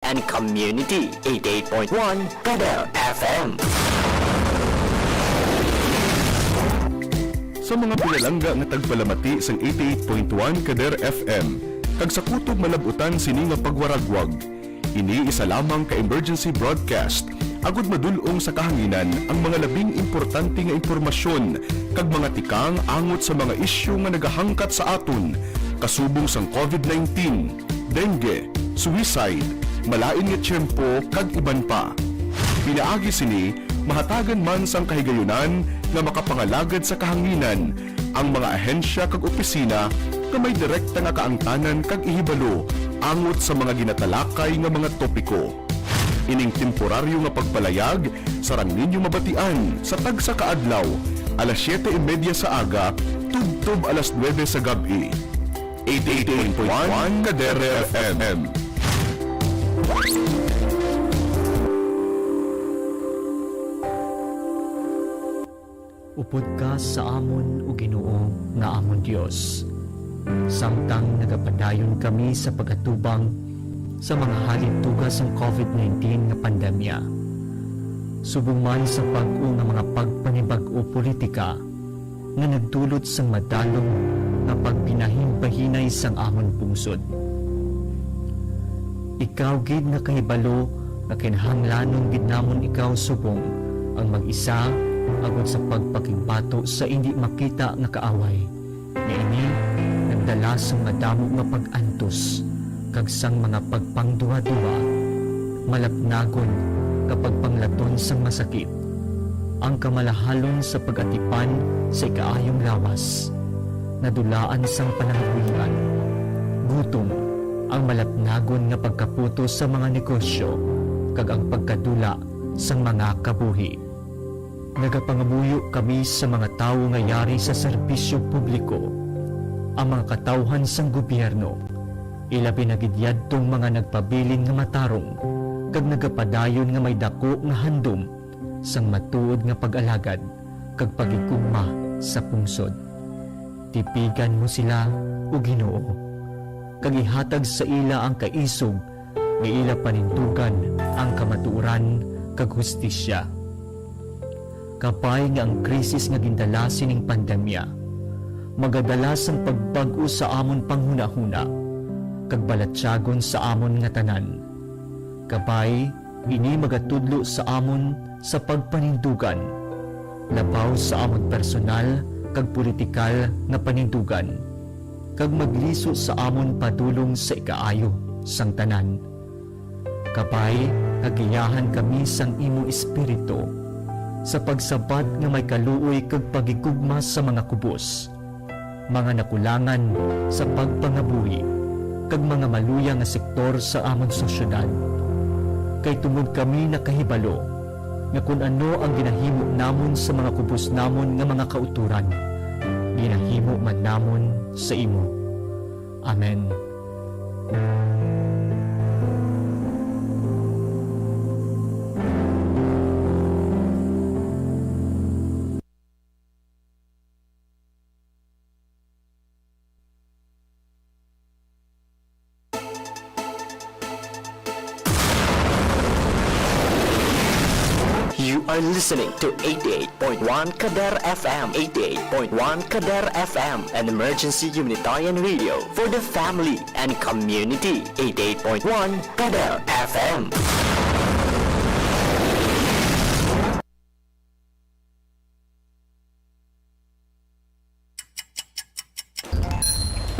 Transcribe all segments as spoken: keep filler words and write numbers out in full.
and Community, eighty-eight point one Kader F M. Sa mga pinalangga nga tagpalamati sang eighty-eight point one Kader F M, kag sa kutob malab-utan sini nga pagwaragwag, ini isa lamang ka emergency broadcast, agud madul-ong sa kahanginan ang mga labing importante nga impormasyon kag mga tikang angot sa mga isyu nga nagahangkat sa aton, kasubong sang covid nineteen, dengue, suicide, malain nga tiyempo, kag iban pa. Pinaagi sini, mahatagan man sang kahigayunan nga makapangalagad sa kahanginan ang mga ahensya kag opisina nga may direkta nga kaangtanan kag ihibalo angot sa mga ginatalakay nga mga topiko. Ining temporaryo nga pagpalayag sarang ninyo mabatian sa tagsa ka adlaw, alas siyete y media sa aga tubtob alas nuebe sa gab-i. Eighty-eight point one Kader F M. Upod ka sa amon, O Ginoo, nga amon Dios, samtang nagapadayon kami sa pag-atubang sa mga halin tuga sang covid nineteen nga pandemya, subong man sa bag-o nga mga pagpanibag-o politika nga nagdulot sang madalom nga pagbinahinbahinay sang amon pungsod. Ikaw gid nakahibalo nga kinahanglanon gid namon ikaw subong ang mag-isa, agod sa pagpakigbato sa indi makita nga kaaway, nga ini nagdala sang madamo nga pag-antos kag sang mga pagpangduhaduha, malapnagon nga pagpanglaton sang masakit, ang kamalahalon sa pag-atipan sa ikaayong lawas, nadulaan sang panangabuhian, gutom, ang malapnagon nga pagkaputos sa mga negosyo, kag ang pagkadula sang mga kabuhi. Nagapangamuyo kami sa mga tawo nga yari sa serbisyo publiko, ang mga katawuhan sang gobyerno, ilabi na gid yadtong mga nagpabilin nga matarong kag nagapadayon nga may daku nga handom sang matuod nga pag-alagad kag paghigugma sa pungsod. Tipigan mo sila, O Ginoo, kag ihatag sa ila ang kaisog nga ila panindugan ang kamatuoran kag hustisya. Kabay nga ang krisis nga gindala sining pandemya magadala sang pagbag-o sa amon panghunahuna kag balatyagon sa amon nga tanan. Kabay, ini magatudlo sa amon sa pagpanindugan, labaw sa amon personal kag politikal nga panindugan, kag magliso sa amon padulong sa ikaayo sang tanan. Kabay, nga giyahan kami sang imo Espiritu sa pagsabat nga may kaluoy kag paghigugma sa mga kubos, mga nakulangan sa pagpangabuhi, kag mga maluya nga sektor sa amon sosyedad. Kay tungod kami nakahibalo nga kon ano ang ginahimo namon sa mga kubos namon nga mga kautoran, ginahimo man namon sa imo. Amen. You are listening to eighty-eight point one Kader F M, eighty-eight point one Kader F M, an emergency humanitarian radio for the family and community. Eighty-eight point one Kader F M.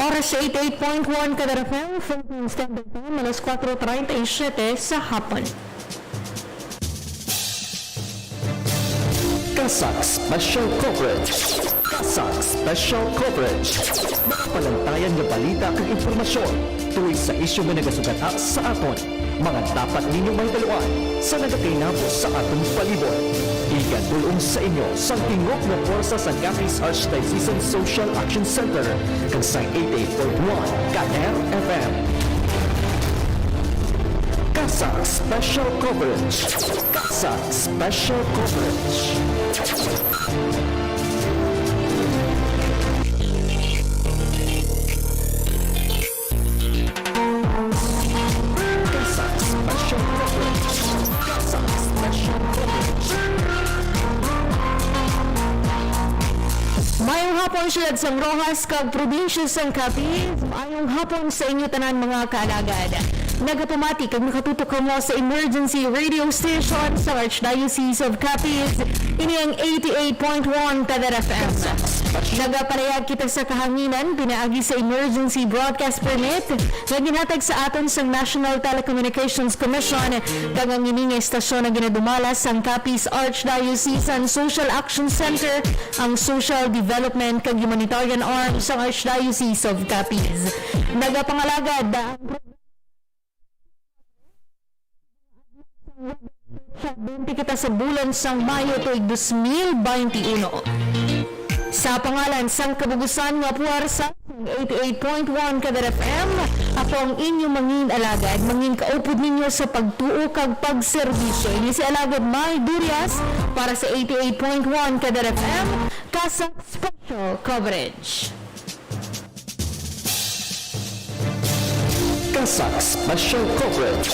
Oras sa eighty-eight point one Kader F M, Philippine Standard Time, alas kuwatro treinta y siete sa hapon. CASAC Special Coverage. CASAC Special Coverage. Mga palantayan nga balita kag impormasyon tungod sa isyu nga nagasugata sa aton. Mga dapat ninyo mahibaluan sa nagakainabo sa aton palibot. Igadul-ong sa inyo sang tingog nga pwersa sa Capiz Archdiocesan Social Action Center kag sa eighty-eight point one Kader F M. CASAC Special Coverage. CASAC Special Coverage. CASAC Special Siyudad sang Roxas kag probinsya sang Capiz, maayong hapon sa inyo tanan, mga kaalagad. Nagapamati kag nakatutok kamo sa emergency radio station sa Archdiocese of Capiz. Ini ang eighty-eight point one Kadar F M. Nagapalayag kita sa kahanginan pinaagi sa emergency broadcast permit nga ginhatag sa aton sang National Telecommunications Commission, kag ang ini nga estasyon ang ginadumala sang Capiz Archdiocesan Social Action Center, ang Social Development kag Humanitarian Arm sang Archdiocese of Capiz. Nagapangalagad ang bente kita sa bulan sang Mayo tuig dos mil baynte uno. Sa pangalan sang kabugusan nga puwersa sang eighty-eight point one Kadar F M, ako ang inyo mangin alagad, mangin kaupod ninyo sa pagtuo kag pagserbisyo. Ini si Alagad May Durias para sa eighty-eight point one Kadar F M, CASAC Special Coverage. CASAC Special Coverage.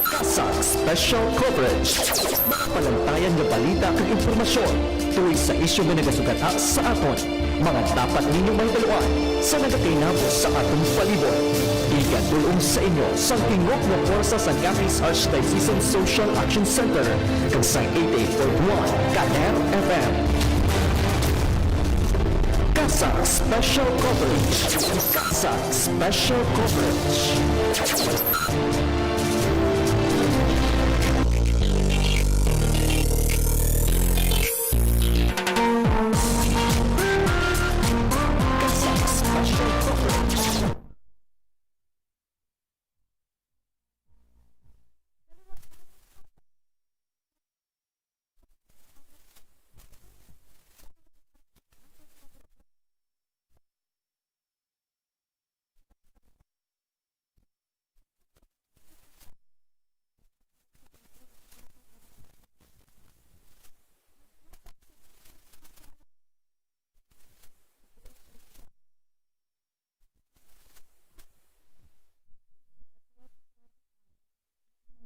CASAC Special Coverage. Mga palantayan nga balita kag impormasyon tungod sa isyu nga nagasugata sa aton. Mga dapat ninyo mahibaluan sa nagakainabo sa aton palibot. Igadul-ong sa inyo sang tingog nga puwersa sang Capiz Archdiocesan Social Action Center kag sang eighty-eight point one Kadar F M. CASAC Special Coverage. CASAC Special Coverage. CASAC Special Coverage.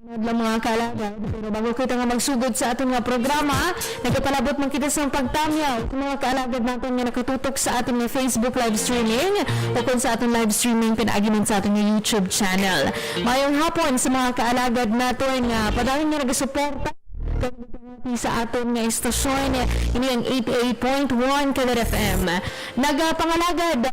Adlaw, mga kaalagad, pero bago kita nga magsugod sa aton nga programa, nagapalabot man kita sang pagtamyaw sa mga kaalagad naton nga nakatutok sa aton nga Facebook live streaming o kung sa aton live streaming pinaagi man sa aton nga YouTube channel. Mayong hapon sa mga kaalagad naton nga padayon nga nagasuporta sa aton nga estasyon. Ini ang eighty-eight point one Kadar F M. Nagapangalagad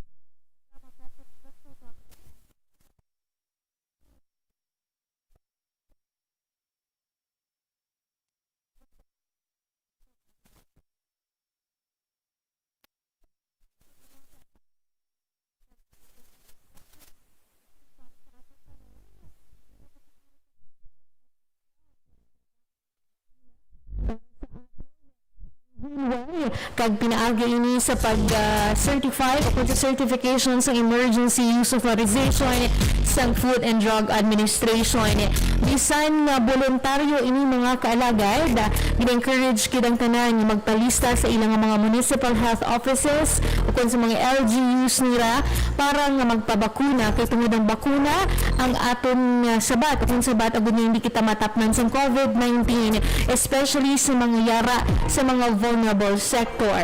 Kag pinaagi ini sa pag, ah, certify o pag-certification sa emergency use authorization sang Food and Drug Administration. Bisan nga boluntaryo ini, mga kaalagad, gina-encourage gid ang tanan nga magpalista sa ilang mga municipal health offices o kon sa mga L G Us nira para nga magpabakuna, kay tungod ang bakuna ang aton, ah, sabat, kung sabat, agud nga hindi kita matapnan sang COVID nineteen, especially sa mga yara sa mga vulnerable sector.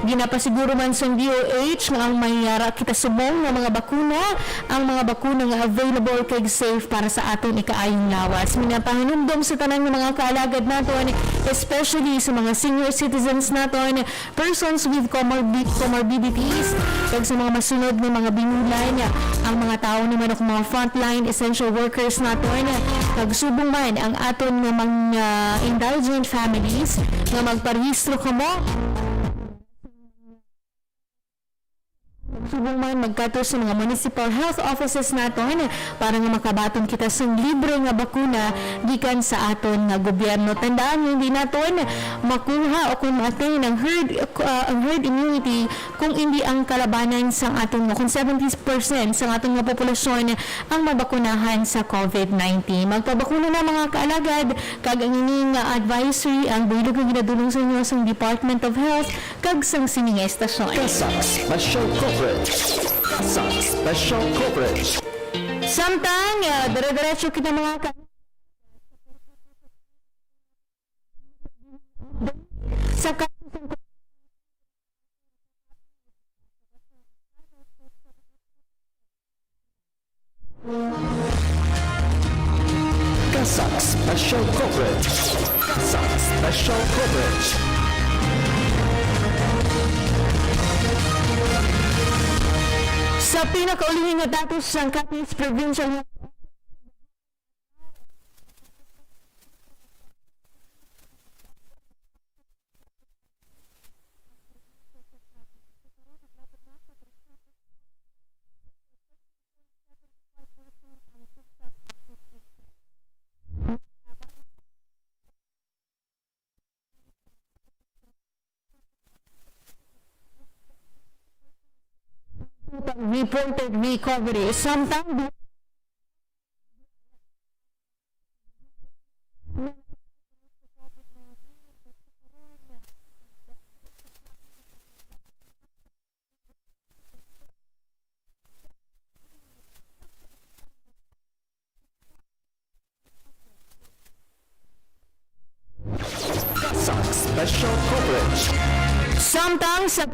Ginapasiguro man sang D O H nga ang may yara kita subong nga mga bakuna, ang mga bakuna nga available kag safe para sa aton ikaayong lawas. Ginapahinumdom sa tanan nga mga kaalagad naton, especially sa mga senior citizens naton, persons with comorbi-, comorbidities, kag sa mga masunod nga mga binulan, ang mga tawo naman o mga frontline essential workers naton, kag subong man ang aton nga mga indigent families nga magparehistro kamo. Subong man magkadto sa mga municipal health offices naton para nga makabaton kita sang libre nga bakuna gikan sa aton nga gobyerno. Tandaan nga hindi naton makuha o kung ma-attain ang herd, ah, ang herd immunity kung hindi ang kalabanan sang aton nga, kung seventy percent sang aton nga populasyon ang mabakunahan sa COVID nineteen. Magpabakuna na, mga kaalagad, kag ang ini nga advisory ang bulig nga ginadulong sa inyo sang Department of Health kag sang sini nga estasyon. CASAC Special Coverage. CASAC Special Coverage. Samtang, ah, dire-diretso kita, mga ka-, sa ka-, CASAC Special Coverage. CASAC Special Coverage. Sa pinakaulihi nga datos sang Capiz Provincial Health reported recovery. Samtang CASAC Special Coverage. Samtang sa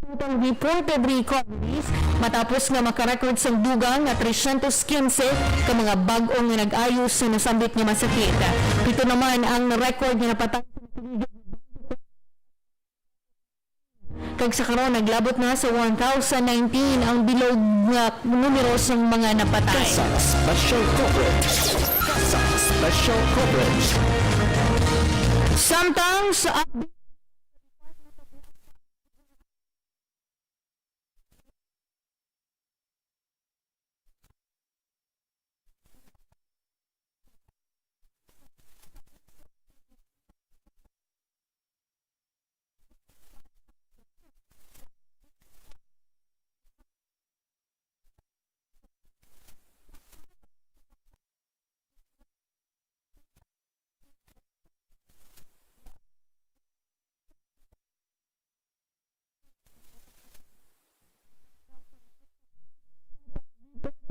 total reported recoveries matapos nga makarecord sang dugang nga tresyentos kinse ka mga bag-o nga nag-ayo sa nasambit nga masakit. Pito naman ang na-record nga napatay kag sa karon naglabot na sa one thousand nineteen ang bilog nga numero sang mga napatay. CASAC Special Coverage. CASAC Special Coverage. Samtang sa update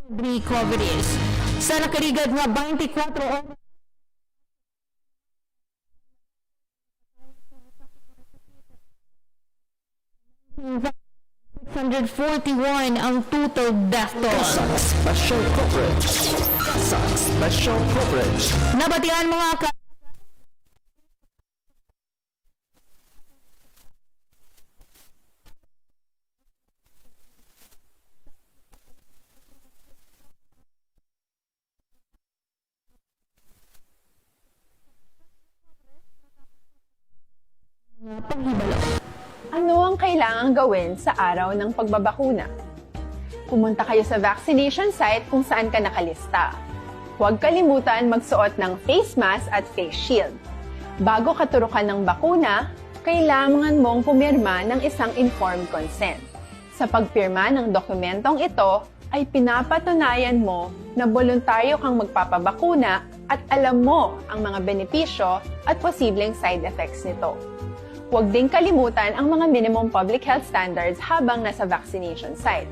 recoveries. Sa nakaligad nga twenty-four oras, six hundred forty-one ang total death toll. CASAC Special Coverage. CASAC Special Coverage. Nabatian mga ka- Mga panghibalo. Ano ang kailangang gawin sa araw ng pagbabakuna? Pumunta kayo sa vaccination site kung saan ka nakalista. Huwag kalimutan magsuot ng face mask at face shield. Bago ka turukan ng bakuna, kailangan mong pumirma ng isang informed consent. Sa pagpirma ng dokumentong ito, ay pinapatunayan mo na boluntaryo kang magpapabakuna at alam mo ang mga benepisyo at posibleng side effects nito. Huwag ding kalimutan ang mga minimum public health standards habang nasa vaccination site,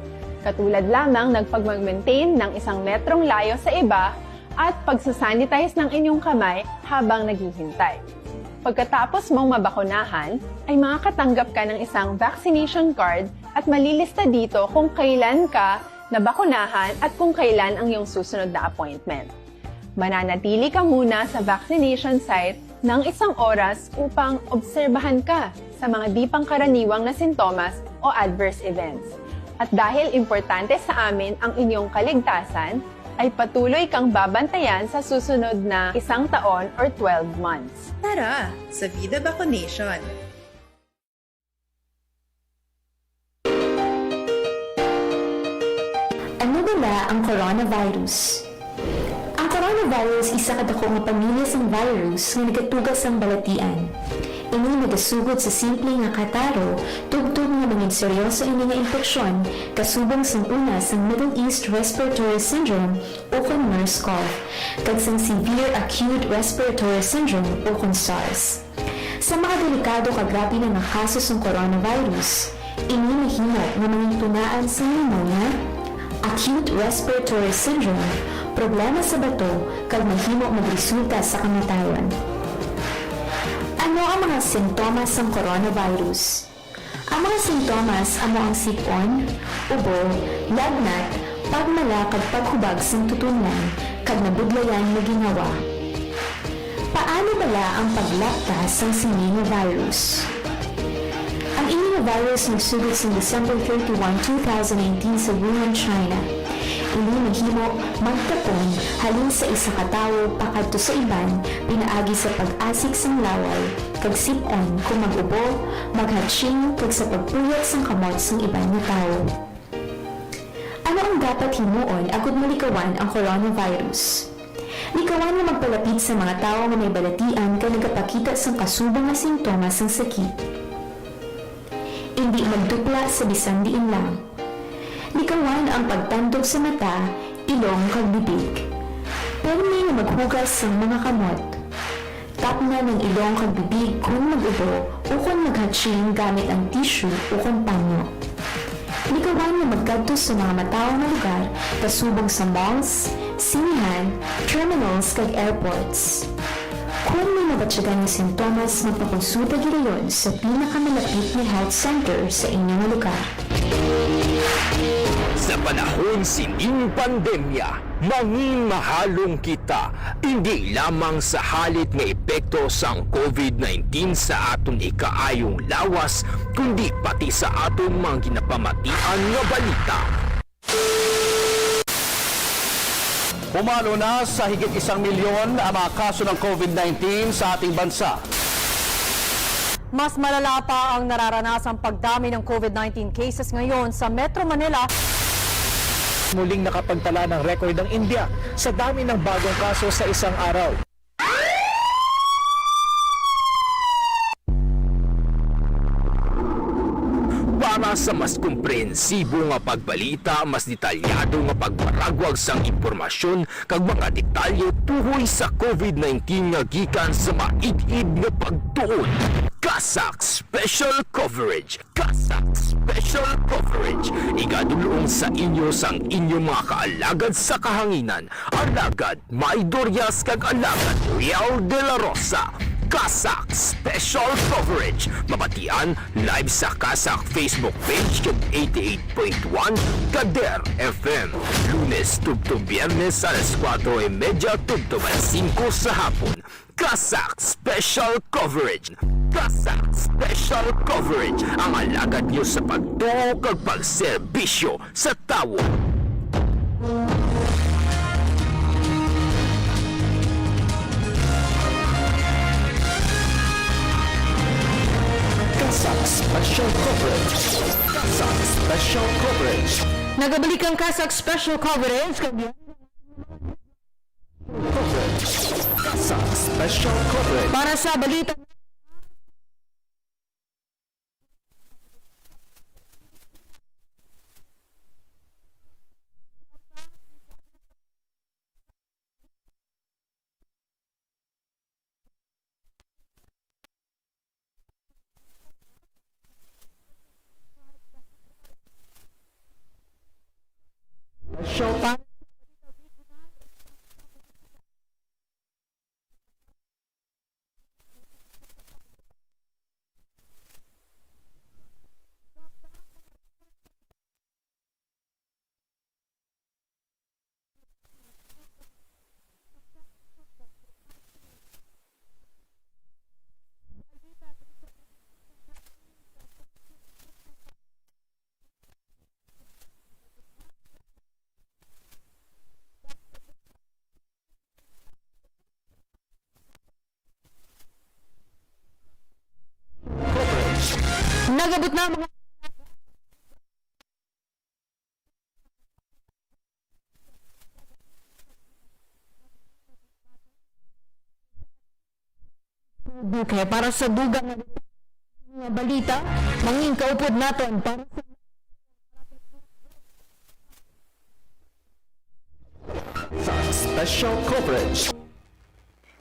katulad lamang ng pagmag-maintain ng isang metrong layo sa iba at pagsasanitize ng inyong kamay habang naghihintay. Pagkatapos mong mabakunahan, ay makakatanggap ka ng isang vaccination card at malilista dito kung kailan ka nabakunahan at kung kailan ang iyong susunod na appointment. Mananatili ka muna sa vaccination site ng isang oras upang obserbahan ka sa mga di pangkaraniwang na sintomas o adverse events. At dahil importante sa amin ang inyong kaligtasan, ay patuloy kang babantayan sa susunod na isang taon or twelve months. Tara sa Vida Vaccination! Ano bala ang coronavirus? Ang coronavirus isa ka dako nga pamilya sang virus nga nagatuga sang balatian. Ini nagasugod sa simple nga kataro, tubtob nga mangin seryoso ini nga impeksyon, kasubong sang una sang Middle East Respiratory Syndrome ukon MERS-CoV, kag sang Severe Acute Respiratory Syndrome ukon SARS. Sa mga delikado kag grabe na nga kaso sang coronavirus, ini mahimo nga mangin tunaan sang pneumonia, acute respiratory syndrome, problema sa bato, kag mahimo magresulta sa kamatayon. Ano ang mga sintomas sang coronavirus? Ang mga sintomas amo ang sip-on, ubo, lagnat, pagmala kag paghubag sang tutunlan, kag nabudlayan nga ginhawa. Paano bala ang paglapta sang sini nga virus? Ang ini nga virus nagsugod sang December thirty-one, two thousand nineteen sa Wuhan, China. Ini mahimo magtapon halin sa isa ka tawo pakadto sa iban pinaagi sa pag-asik sang laway, kag sip-on kon mag-ubo, maghatsying, kag sa pagpuyat sang kamot sang iban nga tawo. Ano ang dapat himuon agud malikawan ang coronavirus? Likawan nga magpalapit sa mga tawo nga may balatian kag nagapakita sang kasubong nga sintomas sang sakit. Indi magdupla sa bisan diin lang. Likawan ang pagtandog sa mata, ilong, kag bibig. Pirme nga maghugas sang mga kamot. Tapnan ang ilong kag bibig kon mag-ubo ukon maghatsying gamit ang tissue ukon panyo. Likawan nga magkadto sa mga matawo nga lugar, kasubong sa malls, sinehan, terminals, kag airports. Kon may mabatyagan nga sintomas, magpakonsulta gidayon sa pinakamalapit nga health center sa inyo nga lugar. Sa panahon sining pandemya, mangin mahalong kita, indi lamang sa halit nga epekto sang covid nineteen sa aton ikaayong lawas, kundi pati sa aton mga ginapamatian nga balita. Pumalo na sa higit isang milyon ang mga kaso ng covid nineteen sa ating bansa. Mas malala pa ang nararanasang pagdami ng covid nineteen cases ngayon sa Metro Manila. Muling nakapagtala ng record ang India sa dami ng bagong kaso sa isang araw. Para sa mas komprehensibo nga pagbalita, mas detalyado nga pagwaragwag sang impormasyon, kag mga detalye tuhoy sa covid nineteen nga gikan sa maid-id nga pagtuon. CASAC Special Coverage. CASAC Special Coverage. Igadul-ong sa inyo sang inyo mga kaalagad sa kahanginan, Alagad May Dorias kag Alagad Riel de la Rosa. CASAC Special Coverage. Mabatian live sa CASAC Facebook page kag eighty-eight point one Kader F M. Lunes tubtob Biyernes alas kuwatro y medya tubtob alas singko sa hapon. CASAC Special Coverage. CASAC Special Coverage. Ang alagad niyo sa pagtuo kag pagserbisyo sa tawo. CASAC Special Coverage. CASAC Special Coverage. Nagabalik ang CASAC Special Coverage. Coverage. CASAC Special Coverage. Para sa balita. Special pa- Nagabot na mga Okay, para sa dugang nga balita, mangin kaupod naton para sa Sa special coverage.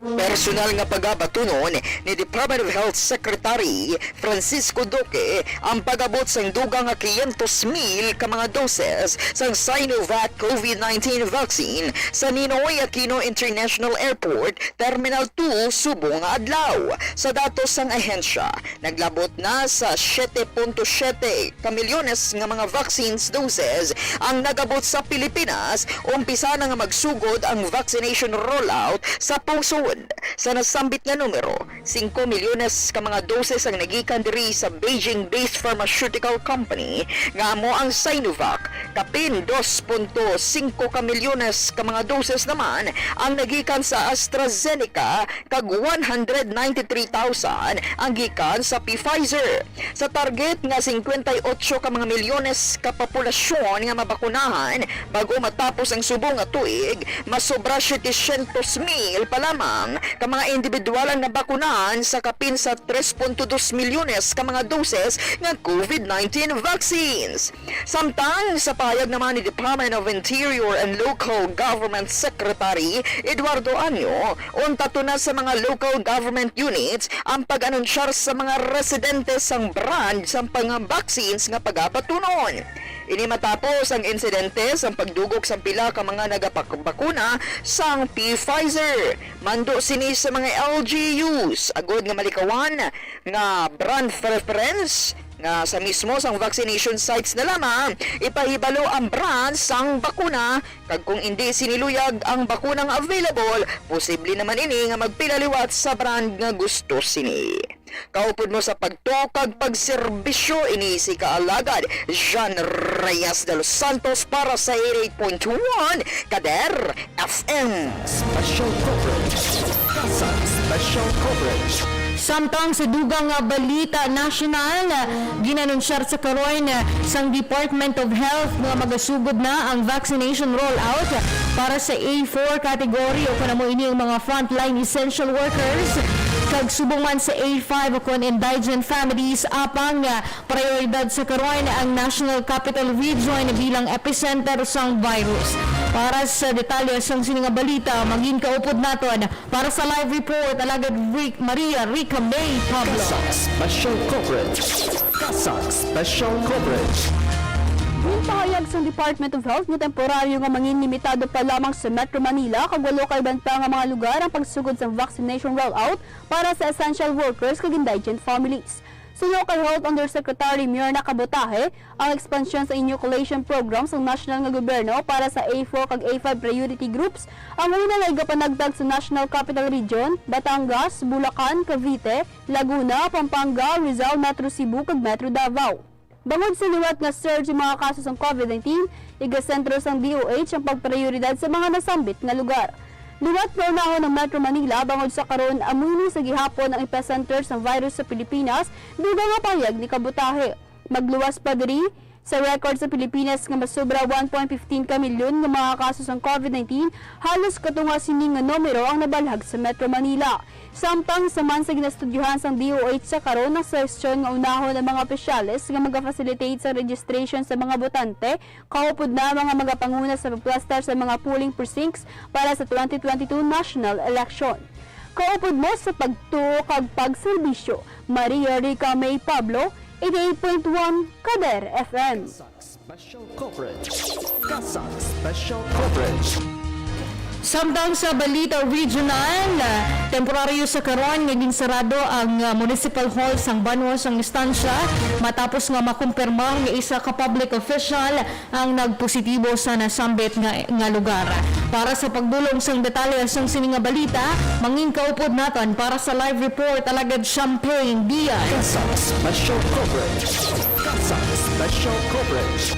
Personal nga pagabatunon ni Department of Health Secretary Francisco Duque ang pag-abot sang dugang nga quinientos mil ka mga doses sang Sinovac COVID nineteen vaccine sa Ninoy Aquino International Airport, Terminal two, subong nga adlaw. Sa datos sang ahensya, naglabot na sa siete punto siete ka milyones nga mga vaccines doses ang nagabot sa Pilipinas, umpisa na nga magsugod ang vaccination rollout sa pungsod. Sa nasambit nga numero, singko milyones ka mga doses ang nagikan diri sa Beijing-based pharmaceutical company nga amo ang Sinovac, kapin dos punto singko ka milyones ka mga doses naman ang nagikan sa AstraZeneca, kag one hundred ninety-three thousand ang gikan sa Pfizer. Sa target nga singkwenta y otso ka mga milyones ka populasyon nga mabakunahan bago matapos ang subong nga tuig, masobra setecientos mil pa lamang ka mga individual ang nabakunahan sa kapin sa tres punto dos milyones ka mga doses nga COVID nineteen vaccines. Samtang sa pahayag naman ni Department of Interior and Local Government Secretary Eduardo Año, untat na sa mga local government units ang pag-anunsyar sa mga residente sang brand sang mga vaccines nga pagabatunon. Ini matapos ang insidente sang pagdugok sang pila ka mga nagapakbakuna sang Pfizer. Mando sini sa mga L G Us, agod nga malikawan nga brand preference nga sa mismo sang vaccination sites na lamang ipahibalo ang brand sang bakuna, kag kung indi sini luyag ang bakuna nga available, posible naman ini nga magpila liwat sa brand nga gusto sini. Kaupod mo sa pagtuo kag pagserbisyo, ini si Kaalagad John Reyes de los Santos para sa eighty-eight point one Kader F M. Special coverage. Kasag Special Coverage. Samtang sa dugang nga balita nasyonal, ginanunsyar sa karon sang Department of Health nga magasugod na ang vaccination rollout para sa A four category o kon amo ini ang mga frontline essential workers, kag subong man sa A five o kon indigent families, apang, ah, prioridad sa karon ang National Capital Region bilang epicenter sang virus. Para sa detalye sang sini nga balita, mangin kaupod naton para sa live report, Alagad Rick, Maria Rica May Pablo. Kasag Special Coverage. Kasag Special Coverage. Ginpahayag sang Department of Health nga temporaryo nga mangin limitado pa lamang sa Metro Manila kag walo ka iban pa nga mga lugar ang pagsugod sang vaccination rollout para sa essential workers kag indigent families. Suno kay Health Undersecretary Mirna Cabutahe, ang ekspansyon sa inoculation program sang nasyonal nga gobyerno para sa A four kag A five priority groups ang una nga igapanagtag sa National Capital Region, Batangas, Bulacan, Cavite, Laguna, Pampanga, Rizal, Metro Cebu, kag Metro Davao. Bangod sa liwat nga surge sa mga kaso sang COVID nineteen, igasentro sang D O H ang pagprioridad sa mga nasambit nga lugar. Liwat nga unahon ang Metro Manila bangod sa karon amo ini sa gihapon ang epicenter sang virus sa Pilipinas, dugang nga pahayag ni Cabutahe. Magluwas pa diri, sa record sa Pilipinas nga masobra one point fifteen ka milyon nga mga kaso sang COVID nineteen, halos katunga sini nga numero ang nabalhag sa Metro Manila. Samtang sa man sa ginastudyuhan sang D O H sa karon, ang suhestyon nga unahon ang mga opisyales nga maga-facilitate sa registration sa mga botante, kaupod na ang mga magapanguna sa pagplastar sa mga polling precincts para sa twenty twenty-two national election. Kaupod mo sa pagtuo kag pagserbisyo, Maria Rica May Pablo, eighty-eight point one Kader F M. Special coverage. Kasag Special Coverage. Samtang sa balita regional, temporaryo sa karon nga ginsarado ang, ah, municipal hall sang banwa sang Estancia matapos nga makumpirma nga isa ka public official ang nagpositibo sa nasambit nga, nga lugar. Para sa pagdulong sang detalye sang sini nga balita, mangin kaupod naton para sa live report, Alagad Champagne Diaz. Kasag Special Coverage. Kasag Special Coverage.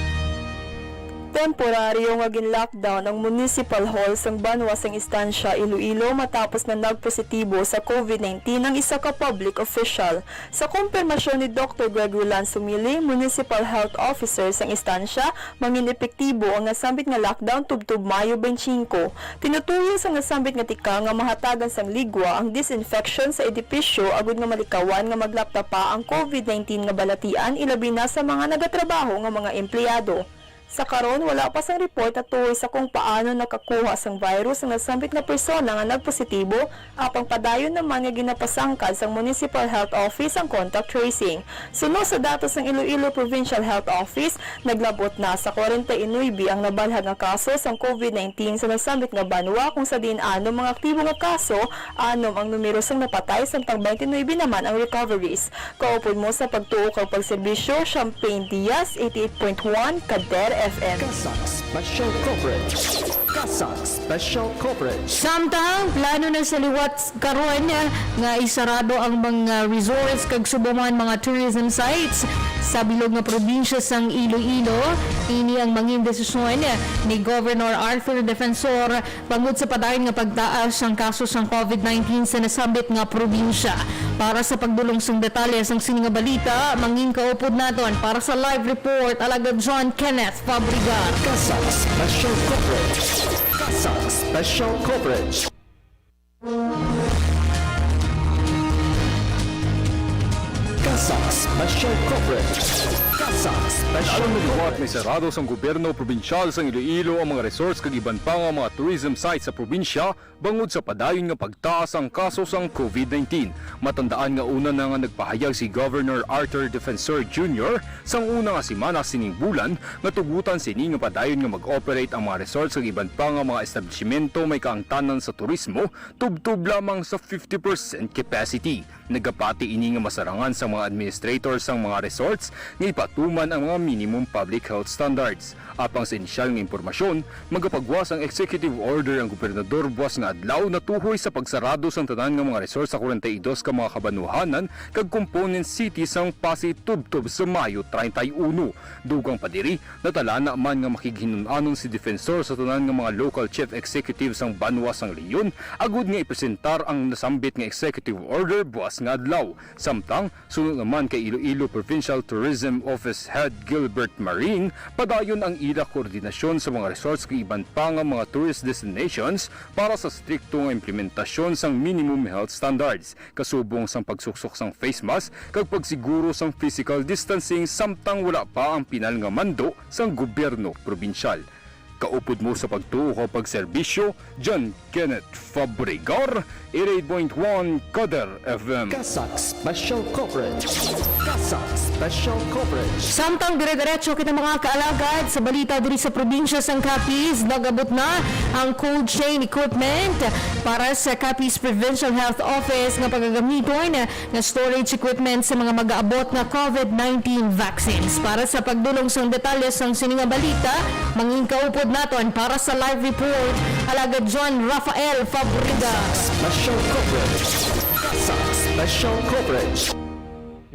Temporaryo nga gin-lockdown ang Municipal Hall sang banwa sang Estancia, Iloilo, matapos na nagpositibo sa covid nineteen ang isa ka public official. Sa kumpirmasyon ni Doktor Gregory Lansumili, Municipal Health Officer sang Estancia, mangin-epektibo ang nasambit nga lockdown tubtob Mayo twenty-five. Tinutuyo sang nasambit nga tikang nga mahatagan sang ligwa ang disinfection sa edipisyo agud nga malikawan nga maglapta pa ang covid nineteen nga balatian, ilabi na sa mga nagatrabaho nga mga empleyado. Sa karon, wala pa sang report natuhoy sa kung paano nakakuha sang virus ang nasambit nga persona nga nagpositibo, apang padayon naman nga ginapasangkad sang Municipal Health Office ang contact tracing. Suno sa datos sang Iloilo Provincial Health Office, naglabot na sa kwarenta y nuebe ang nabalhag nga kaso sang covid nineteen sa nasambit nga banwa, kung sa diin anom mga aktibo nga kaso, anom ang numero sang napatay, samtang twenty-nine naman ang recoveries. Kaupod mo sa pagtuo kag pagserbisyo, Champagne Diaz, eighty-eight point one Kader F M. CASAC Special Coverage. CASAC Special Coverage. Samtang plano na sa liwat karon nga isarado ang mga resorts kag subong man mga tourism sites sa bilog nga probinsya sang Iloilo, ini ang mangin desisyon ni Governor Arthur Defensor bangod sa padayon nga pagtaas sang kaso sang covid nineteen sa nasambit nga probinsya. Para sa pagdulong sang detalye sang sini nga balita, mangin kaupod naton para sa live report, Alagad John Kenneth Fabregat. CASAC Special Coverage. CASAC Special Coverage. CASAC Special Coverage. CASAC Special Lalo na liwat Coverage. May sarado sang gobyerno probinsyal sang Iloilo ang mga resorts kag iban pa nga mga tourism sites sa probinsya bangod sa padayon nga pagtaas ang kaso sang covid nineteen. Matandaan nga una na nga nagpahayag si Governor Arthur Defensor Junior sang una nga semana sining bulan nga tugutan sini nga padayon nga mag-operate ang mga resorts kag iban pa nga mga establisimento may kaangtanan sa turismo tubtob lamang sa fifty percent capacity. Nagapati ini nga masarangan sa mga administrator sang mga resorts nga ipatuman ang mga minimum public health standards. Apang sa inisyal nga impormasyon, magapagwas ang executive order ang gobernador buas nga adlaw natuhoy sa pagsarado sang tanan nga mga resort sa kwarenta y dos ka mga kabanwahanan kag component city sang Passi tubtob sa Mayo treinta y uno. Dugang pa diri, natalana man nga makighinun-anon si Defensor sa tanan nga mga local chief executive sang banwa sang Leon agud nga ipresentar ang nasambit nga executive order buas nga adlaw. Samtang, sunod naman kay Iloilo Provincial Tourism Office Head Gilbert Marin, padayon ang ila koordinasyon sa mga resorts kag iban pa nga mga tourist destinations para sa strikto nga implementasyon sang minimum health standards, kasubong sang pagsuksok sang face mask kag pagsiguro sang physical distancing samtang wala pa ang pinal nga mando sang gobyerno probinsyal. Kaupod mo sa pagtuo kag pagserbisyo, John Kenneth Fabregar, eighty-eight point one Kader F M. CASAC Special Coverage. CASAC Special Coverage. Samtang dire-diretso kita, mga kaalagad, sa balita diri sa probinsya sang Capiz, nagabot na ang cold chain equipment para sa Capiz Provincial Health Office nga pagagamiton nga storage equipment sa mga mag-aabot nga covid nineteen vaccines. Para sa pagdulong sang detalye sang sini nga balita, mangin kaupod naton para sa live report, Alagad John Rafael Fabregas. Special coverage. CASAC Special Coverage.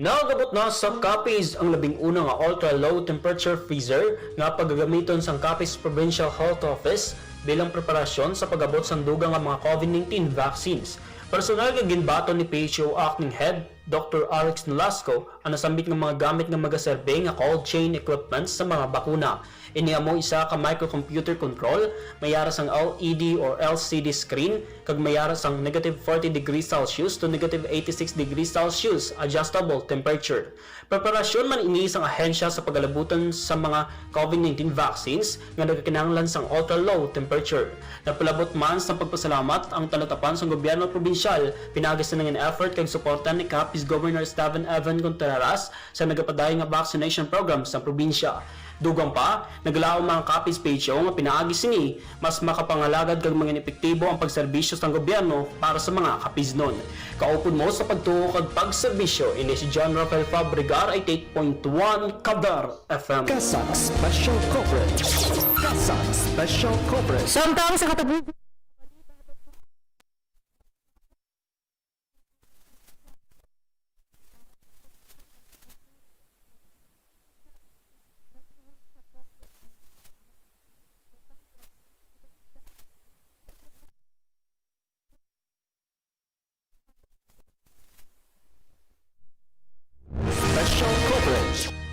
Nagabot na sa Capiz ang labing una nga ultra-low temperature freezer nga pagagamiton sang Capiz Provincial Health Office bilang preparasyon sa pag-abot sang dugang nga mga covid nineteen vaccines. Personal nga ginbaton ni P H O Acting Head Doktor Alex Nolasco ang nasambit nga mga gamit nga magaserbi nga cold chain equipment sa mga bakuna. Ini amo isa ka microcomputer control, may ara sang L E D or L C D screen, kag may ara sang negative forty degrees Celsius to negative eighty-six degrees Celsius adjustable temperature. Preparasyon man ini sang ahensya sa pagalabutan sa mga covid nineteen vaccines nga nagakinahanglan sang ultra-low temperature. Nagpalabot man sang pagpasalamat ang talatapan sang gobyerno probinsyal pinaagi sa nangin effort kag suporta ni Capiz Governor Steven Evan Contreras sa nagapadayon nga vaccination program sa probinsya. Dugang pa, naglaom ang Capiz P H O nga pinaagi sini, mas makapangalagad kag mangin epektibo ang pagserbisyo sang gobyerno para sa mga Capiznon. Kaupod mo sa pagtuo kag pagserbisyo, ini si John Rafael Fabregar, eighty-eight point one Kader F M. CASAC Special Coverage. CASAC Special Coverage. Samtang sa katapusan,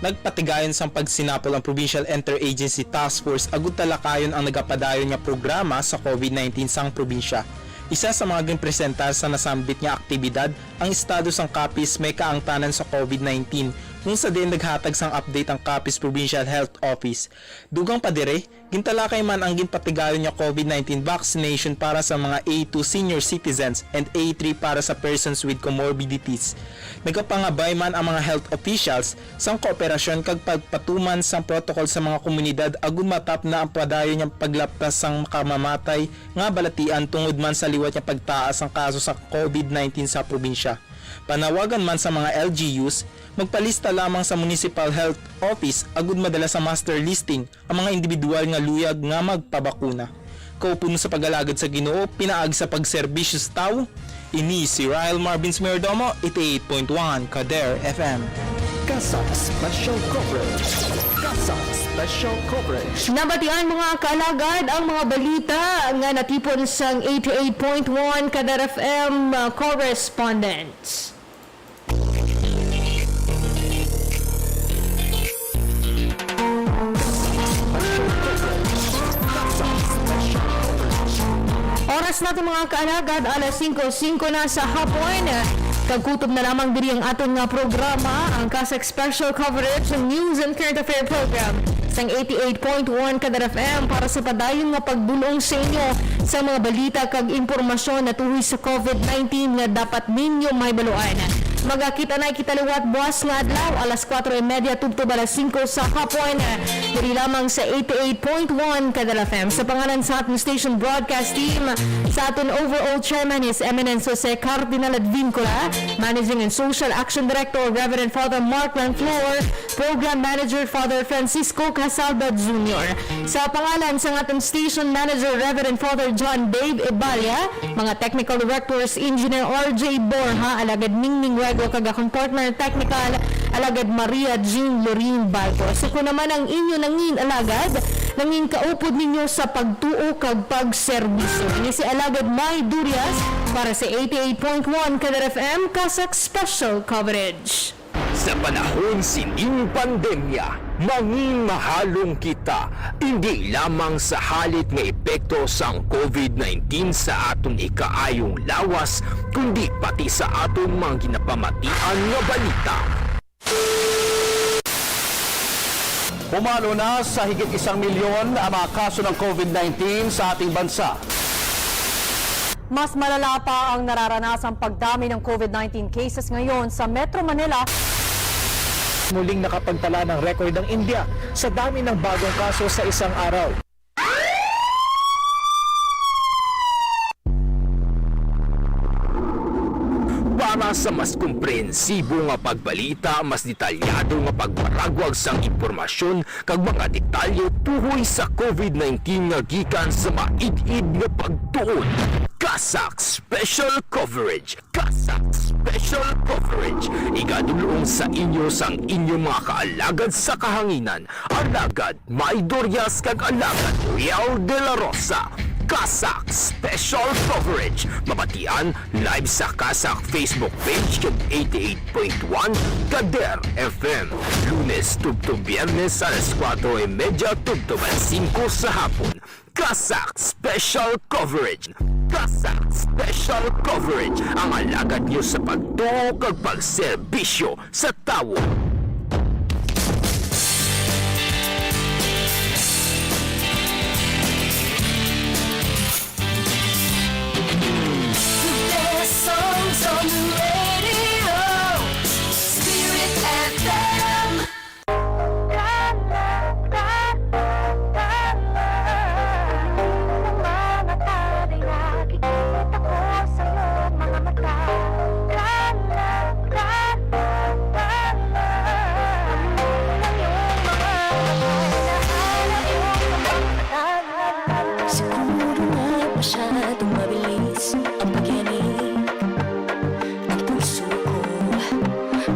Nagpatigayon sang pagsinapol ang Provincial Interagency Task Force agud talakayon ang nagapadayon nga programa sa COVID nineteen sang probinsya. Isa sa mga ginpresentar sa nasambit nga aktibidad ang estado sang Capiz may kaangtanan sa COVID nineteen, kung sa diin naghatag sang update ang Capiz Provincial Health Office. Dugang pa diri, gintalakay man ang ginpatigayon nga COVID nineteen vaccination para sa mga A two senior citizens and A three para sa persons with comorbidities. Nagapangabay man ang mga health officials sang kooperasyon kag pagpatuman sang protocol sa mga komunidad agud matapna ang padayon nga paglaptas sang makamamatay nga balatian tungod man sa liwat nga pagtaas sang kaso sa COVID nineteen sa probinsya. Panawagan man sa mga L G Us, magpalista lamang sa Municipal Health Office agud madala sa master listing ang mga individual nga luyag nga magpabakuna. Kaupod mo sa pag-alagad sa Ginoo, pinaagi sa pagserbisyo sa tawo. Ini si Ryle Marvin Smirdomo, eighty-eight point one Kader F M. CASAC Special Coverage. CASAC Special Coverage. Nabatian, mga kaalagad, ang mga balita nga natipon sang eighty-eight point one Kader F M, uh, correspondent. Oras nato, mga kaalagad, alas singko singko na sa hapon. Kag kutob na lamang diri ang aton nga programa, ang CASAC Special Coverage News and Current Affair Program sang eighty-eight point one Kader F M para sa padayon nga pagdul-ong sa inyo sa mga balita kag impormasyon natuhoy sa COVID nineteen nga dapat ninyo mahibaluan. Magakita na kita liwat buas nga adlaw, alas kuwatro y media tubtob alas singko sa hapon, diri lamang sa eighty-eight point one Kader F M. Sa pangalan sa aton station broadcast team, sa aton overall chairman, His Eminence Jose Cardinal Advincula, Managing and Social Action Director, Reverend Father Mark Lanflor, Program Manager, Father Francisco Casalda Junior. Sa pangalan sa aton station manager, Reverend Father John Dave Ebalia, mga technical directors, Engineer R J Borja, alagad Mingming Ruego, kag akong partner technical, alagad Maria Jean Lorin Balcos. Ako naman ang inyo nangin alagad, nangin kaupod ninyo sa pagtuo kag pagserbisyo. Ini si Alagad May Durias para sa eighty-eight point one Kader F M CASAC Special Coverage. Sa panahon sining pandemya, mangin mahalong kita, indi lamang sa halit nga epekto sang COVID nineteen sa aton ikaayong lawas, kundi pati sa aton mga ginapamatian nga balita. Pumalo na sa higit isang milyon ang mga kaso ng COVID nineteen sa ating bansa. Mas malala pa ang nararanasang pagdami ng COVID nineteen cases ngayon sa Metro Manila. Muling nakapagtala ng record ang India sa dami ng bagong kaso sa isang araw. Para sa mas komprehensibo nga pagbalita, mas detalyado nga pagparagwag sang impormasyon kag mga detalye tuhoy sa COVID nineteen nga gikan sa maid-id nga pagtuon, CASAC Special Coverage. CASAC Special Coverage, igadul-ong sa inyo sang inyong mga kaalagad sa kahanginan, Alagad May Dorias kag Alagad Riel de la Rosa. CASAC Special Coverage, mabatian live sa CASAC Facebook page kag eighty-eight point one Kader F M, Lunes tubtob Biyernes alas kuwatro y media tubtob alas singko sa hapon. CASAC Special Coverage. CASAC Special Coverage, ang alagad niyo sa pagtuo kag pagserbisyo sa tawo. The best songs on the radio, Spirit F M. Siguro nga masyadong mabilis ang pagyanig. Ang puso ko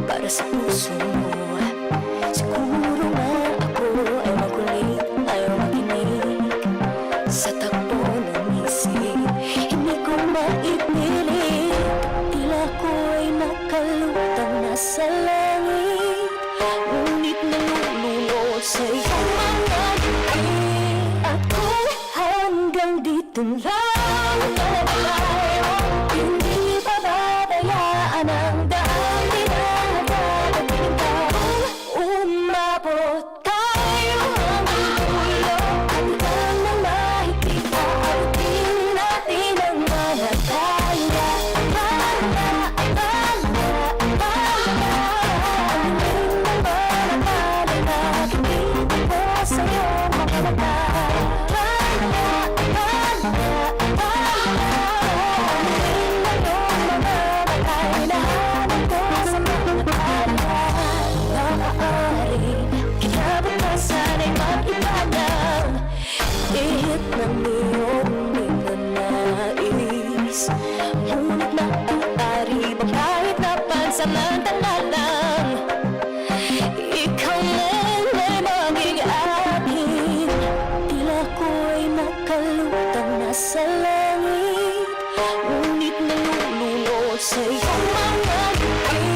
para sa puso mo. Siguro nga ako ay makulit, ayaw makinig sa takbo ng isip. Hindi ko maipilit, tila ako'y nakalutang na sa langit. Ngunit na Dito lang talaga tayo, hindi pababayaan ang daan, di na hatagan ang tao. Umabot tayo hanggang dulo, at hanggang mahigpit, aabutin natin ang mga kaya. Akala, akala, akala, ang galing ng mga bagay na nakikita ko sa iyong mga mata. Akala, akala, akala, ang galing ng iyong mga mata. Hinahanap ko sa mga tala. Maaari kinabukasan ay mag-iba ng ihip ng iyong mga nais. Ngunit maaari ba kahit na pansamantala lang, ikaw muna'y maging akin? Tila ako'y nakalutang na sa langit, ngunit nalulunod sa iyong mga ngiti.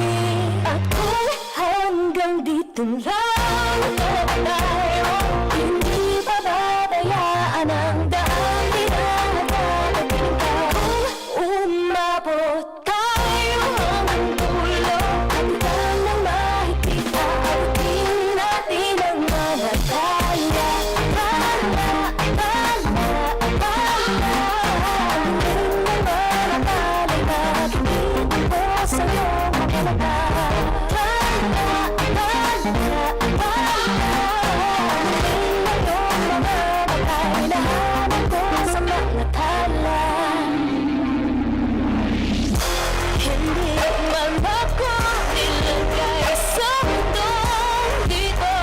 Ako'y hanggang dito lang talaga tayo, hindi pababayaan ang daan, di na hatagan ang tao. Umabot tayo hanggang dulo, at hanggang mahigpit, aabutin natin ang mga kaya. Akala, akala, akala, ang galing ng mga bagay na nakikita ko sa iyong mga mata. Akala, akala, akala, ang galing ng iyong mga mata. Hinahanap ko sa mga tala. Hindi man ako nilagay sa mundong ito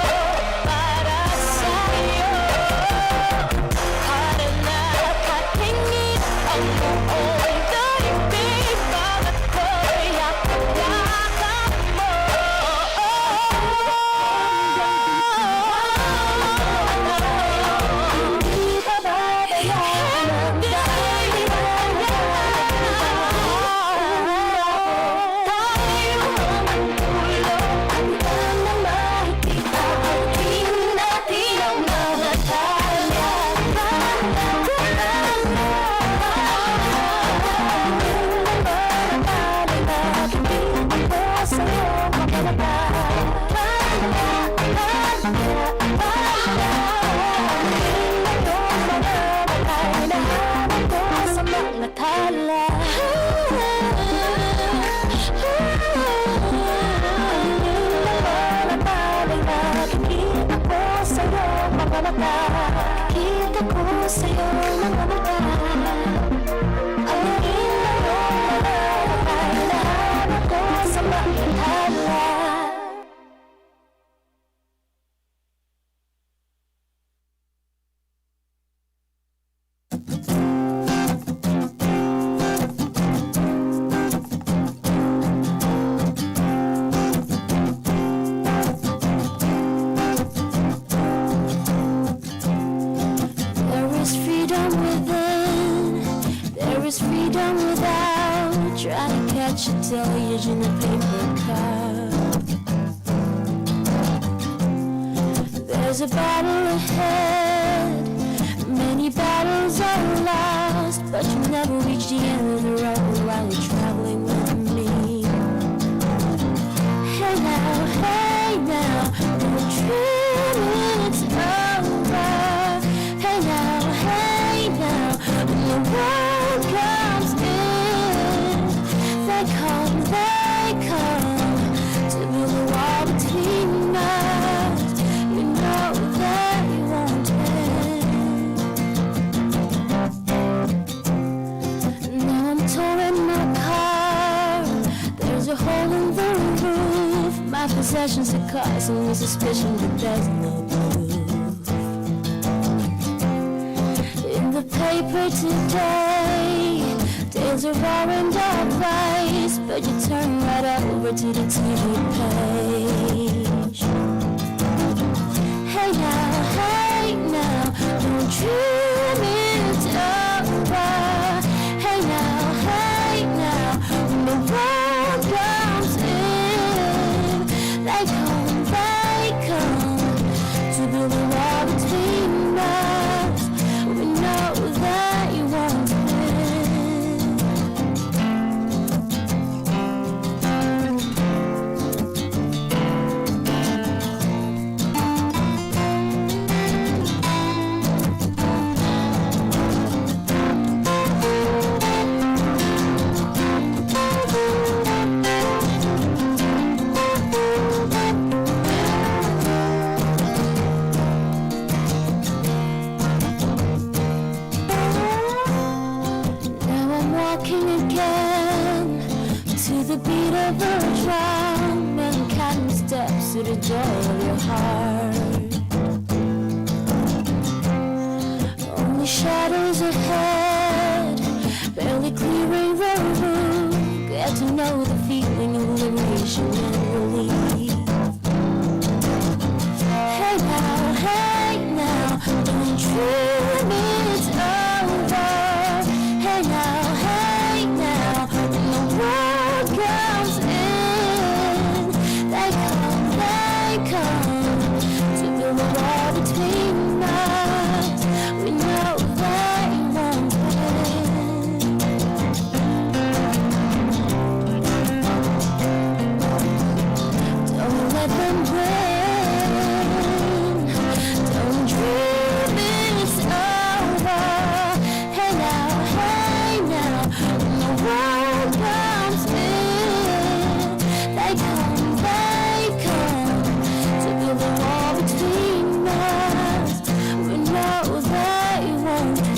para sa'yo. Para nakatingin ang buong daigdig, bakit ko'y yakap mo? Hindi pababayaan ang daan. Tayo ang dulo, ang daan na mahigpit, aabutin natin ang mga kaya. Sa iyong mga mata. Hinahanap ko sa mga tala. Ang iyong mga tala, nakikita ko sa iyong mga mata. Nakikita ko sa iyong mga mata. Ang iyong mga mata, hinahanap ko sa mga tala. There is freedom within, there is freedom without. Trying to catch a deluge in a paper cup. There's a battle ahead, many battles are lost, but you never reach the end of the road while you're traveling with me. Hey now, hey now, don't dream it's over. Hey now, hey now, when the world comes in, they come, they come to build a wall between us. You know they won't win. Now I'm towing my car. There's a hole in the roof. My possessions are causing me suspicion, but there's no proof. In the paper today, tales of war and of vice, but you turn right over to the T V page. Hey now, hey now, don't dream it's over. Hey now, hey now, when the world comes in, they come, they come to build a wall between us. We know that you Tell your heart. Only shadows ahead, barely clearing the room. Get to know the feeling of liberation and relief. Hey now, hey now, don't dream it's over. Hey now, hey now, when the world comes in, they come, they come to build a wall between us. We know they won't win. Don't let them win. Don't dream it's over. Hey now, hey now, when the world comes in, they come, they come to build a wall between us. We know they won't win.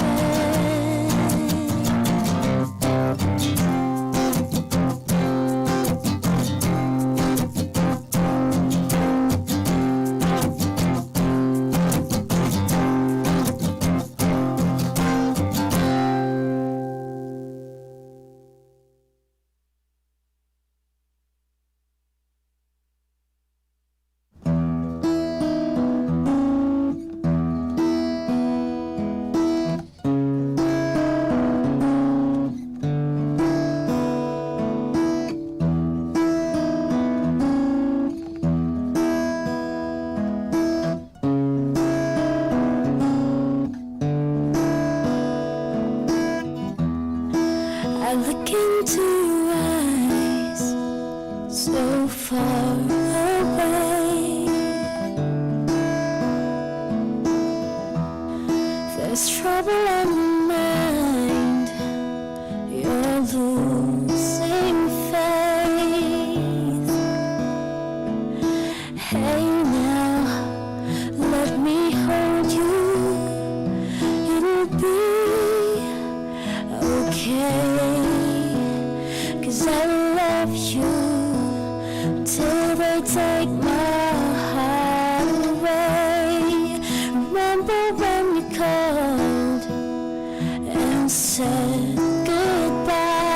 I look into eyes so far away. There's trouble on my mind. You're losing faith. Hey now, let me hold you. It'll be okay, 'cause I love you till they take my heart away. Remember when you called and said goodbye?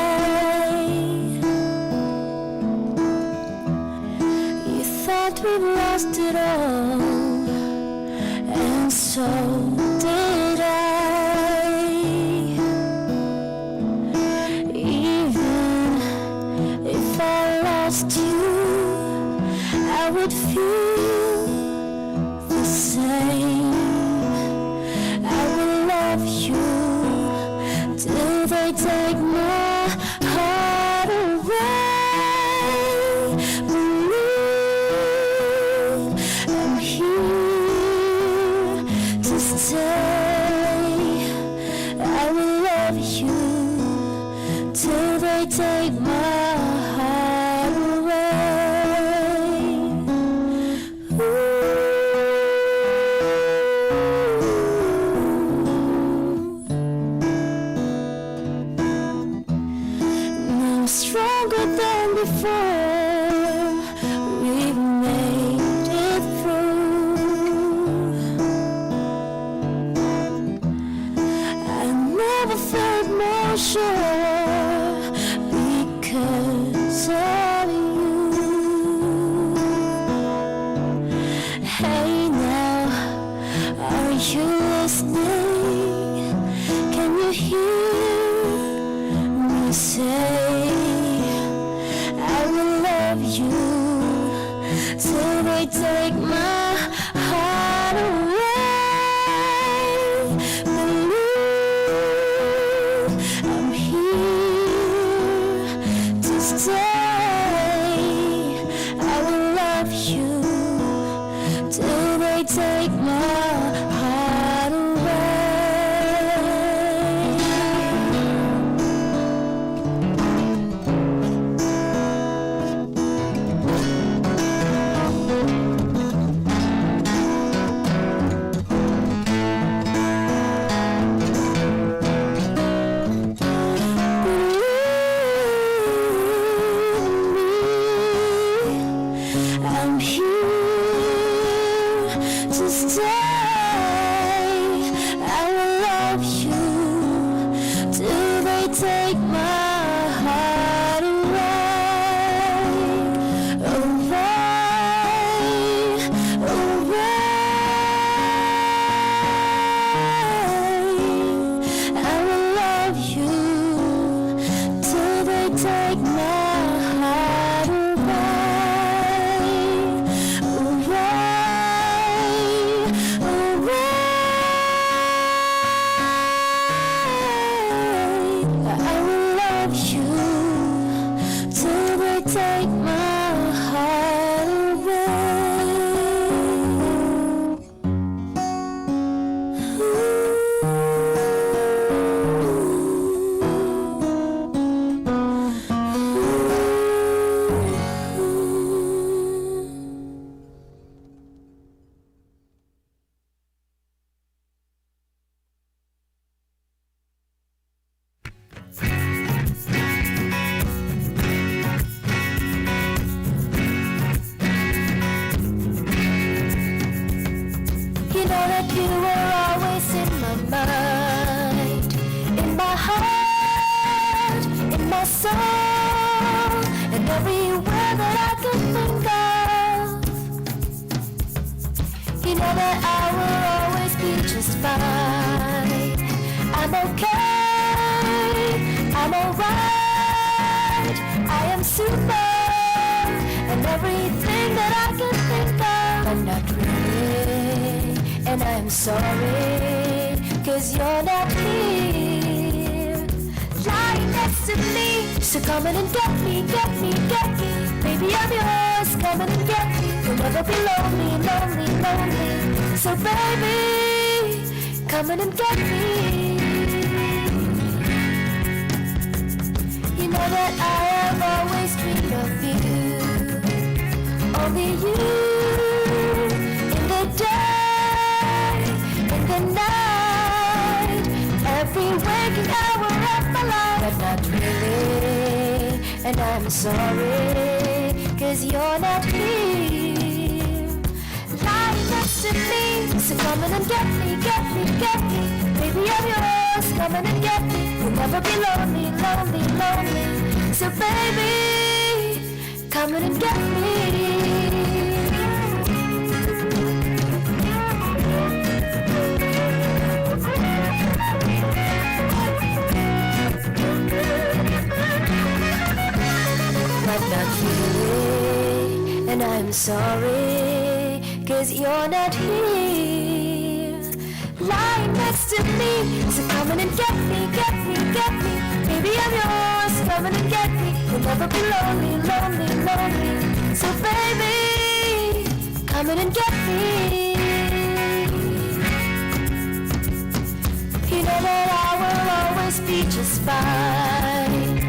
You thought we lost it all, and so did I. Even if I lost you, I would feel the same. I will love you till they take my heart away. Believe I'm here to stay. I will love you till they take my heart away. Ooh. Now stronger than before, we made it through. I never felt more sure because of you. Hey now, are you listening? Can you hear me say, I will love you till they take my heart away? Believe I'm here to stay. I will love you till they take my heart away. Believe in me, I'm here Stay, I will love you till they take my heart away, away, away. I will love you till they take my heart away, away, away. I will love you till they take my heart away. You know that you were always in my mind, in my heart, in my soul, and everywhere that I can think of. You know that I will always be just fine. I'm okay, I'm alright. I am super and everything that I can think of. But not really, and I'm sorry, cause you're not here, lying next to me. So come on and get me, get me, get me. Baby, I'm yours, come on and get me. You'll never be lonely, lonely, lonely. So baby, come on and get me. You know that I have always dreamed of you. Only you, in the day, in the night, every waking hour of my life. But not really, and I'm sorry, cause you're not here, lying next to me. So come on and get me, get me, get me. Baby, I'm yours, come on and get me. You'll never be lonely, lonely, lonely. So baby, come on and get me. But not really, and I'm sorry, cause you're not here, lying next to me. So come on and get me, get me, get me. Baby, I'm yours, come on and get me. You'll never be lonely, lonely, lonely. So baby, come on and get me. You know that I will always be just fine.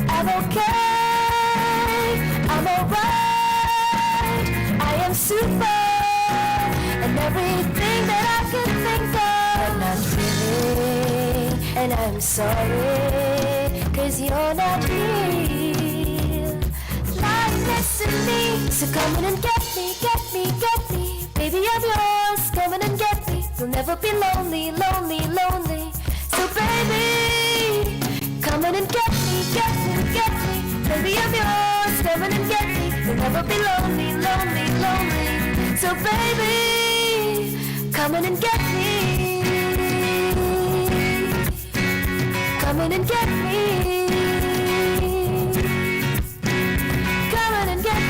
I'm okay, I'm alright. I am super and everything that I can think of. But not really, and I'm sorry, cause you're not here, lying next to me. So come on and get me, get me, get me. Baby, I'm yours, come on and get me. You'll never be lonely, lonely, lonely. So baby, come on and get me, get me, get me. Baby, I'm yours, come on and get me. You'll never be lonely, lonely, lonely. So baby, come on and get me. Come on and get me. Come on and get me.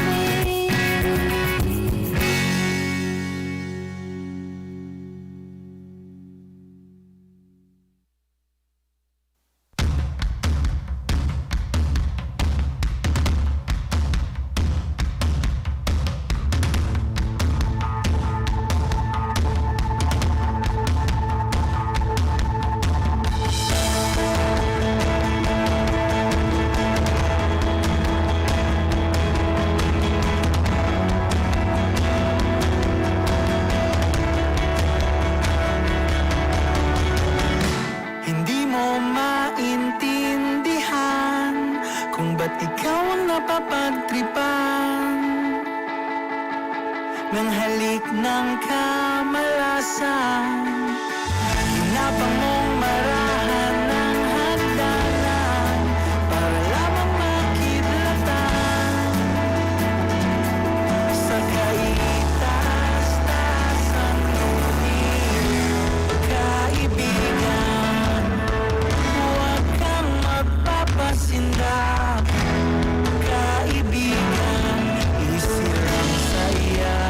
Balik ng kamalasan, hinapang mong marahan ang hagdanan para lamang makidlatan sa kaitaas-taasan, ngunit kaibigan, huwag kang magpapasindak. Kaibigan, isirang sa iya.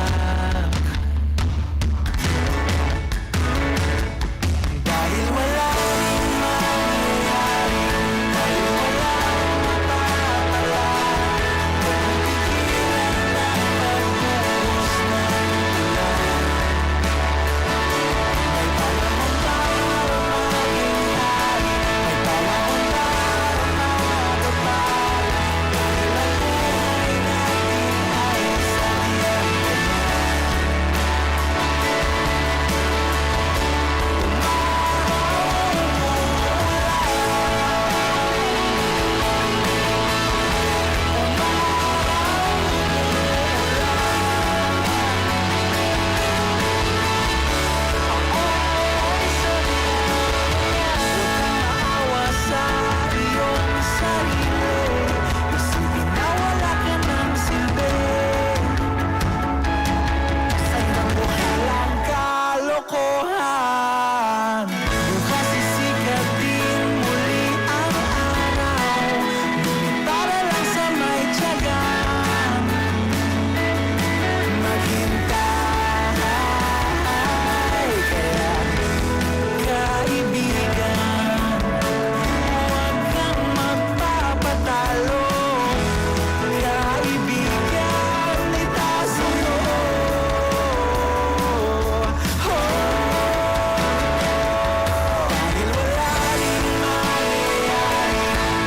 Dahil wala ring mangyayari, dahil wala ring mapapala, huwag mong pigilan ang pagbuhos ng ulan. May panahon para maging hari, may panahon para madapa, dahil ang buhay natin ay sadyang ganyan. Maawa sa iyong sarili, isipin na wala ka ng silbi. Sa ilang buhalang kalokohan, bukas sisikat din muli ang araw, ngunit para lang sa may tiyaga. Maghintay, kaya kaibigan, huwag kang magpapatalo. Kaibigan, itaas ang noo. Oh. Dahil wala rin mangyayari,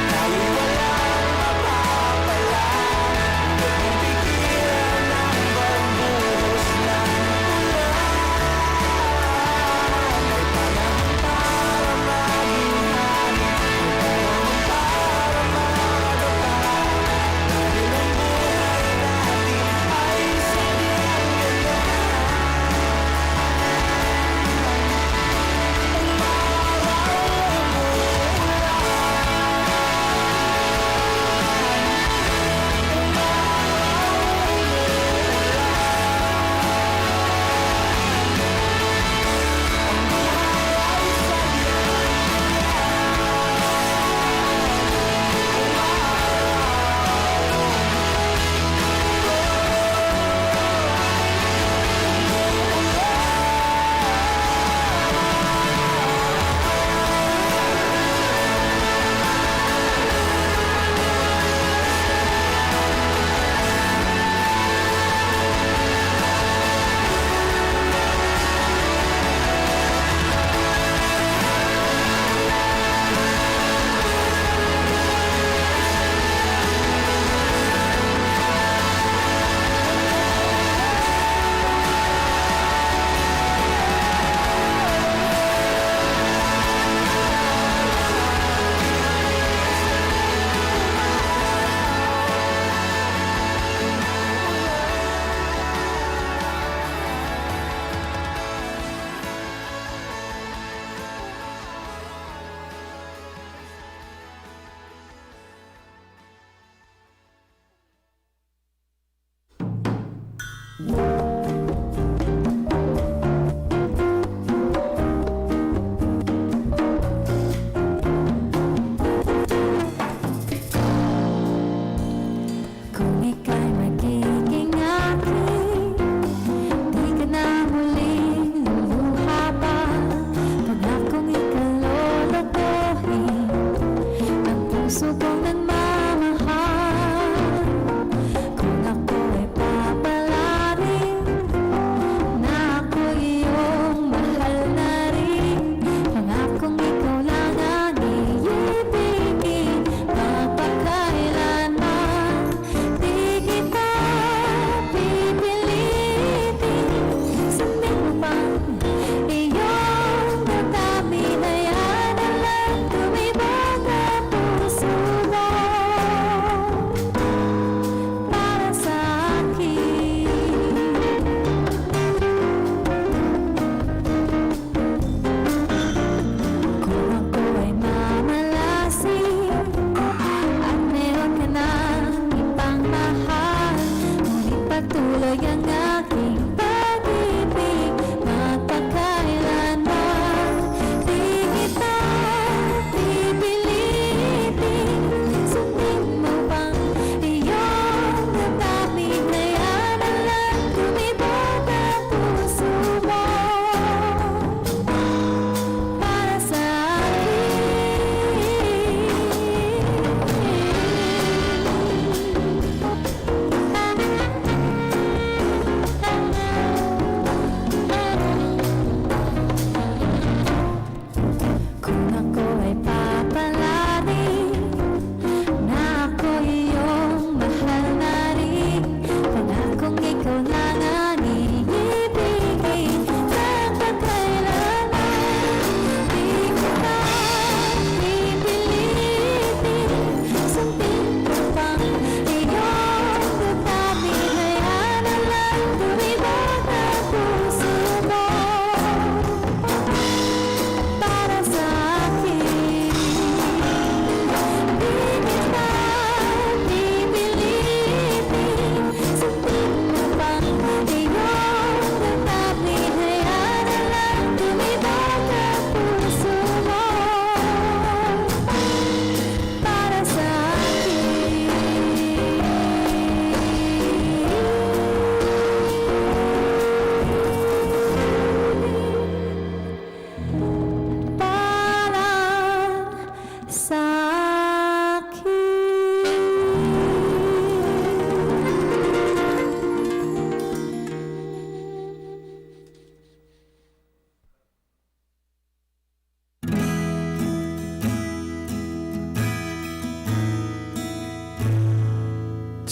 dahil walang mapapala, huwag mong pigilan ang pagbuhos ng ulan. May panahon para maging hari, may panahon para madapa, dahil ang buhay natin ay sadyang ganyan. Kung ika'y magiging akin, di ka na muling luluha pa. Pangakong ikaw lolokohin ang puso kong nagmamahal. Kung ako'y papalarin,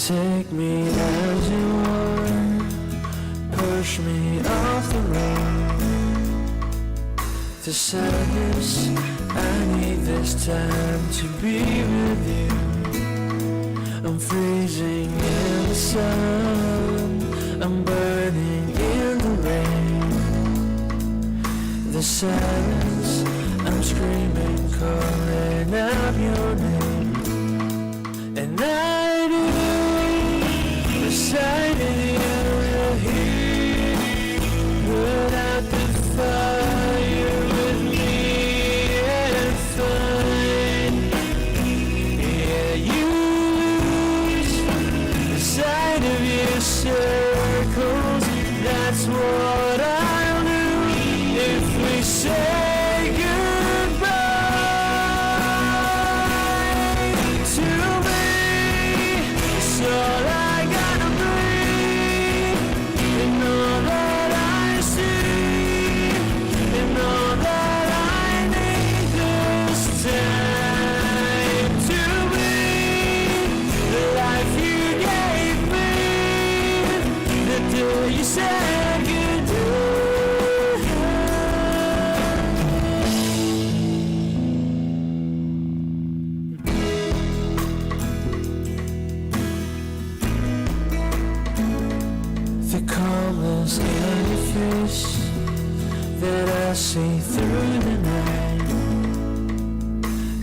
Take me as you are, push me off the road. The sadness, I need this time to be with you. I'm freezing in the sun, I'm burning in the rain. The silence, I'm screaming, calling out your name. And I do, the sight of you here, put out the fire with me and find. Yeah, you lose the sight of your circles. That's what I'll do if we say goodbye to me. It's all I gotta breathe, and all that I see, and all that I need this time to be the life you gave me the day you said goodbye. The calm is in your face that I see through the night.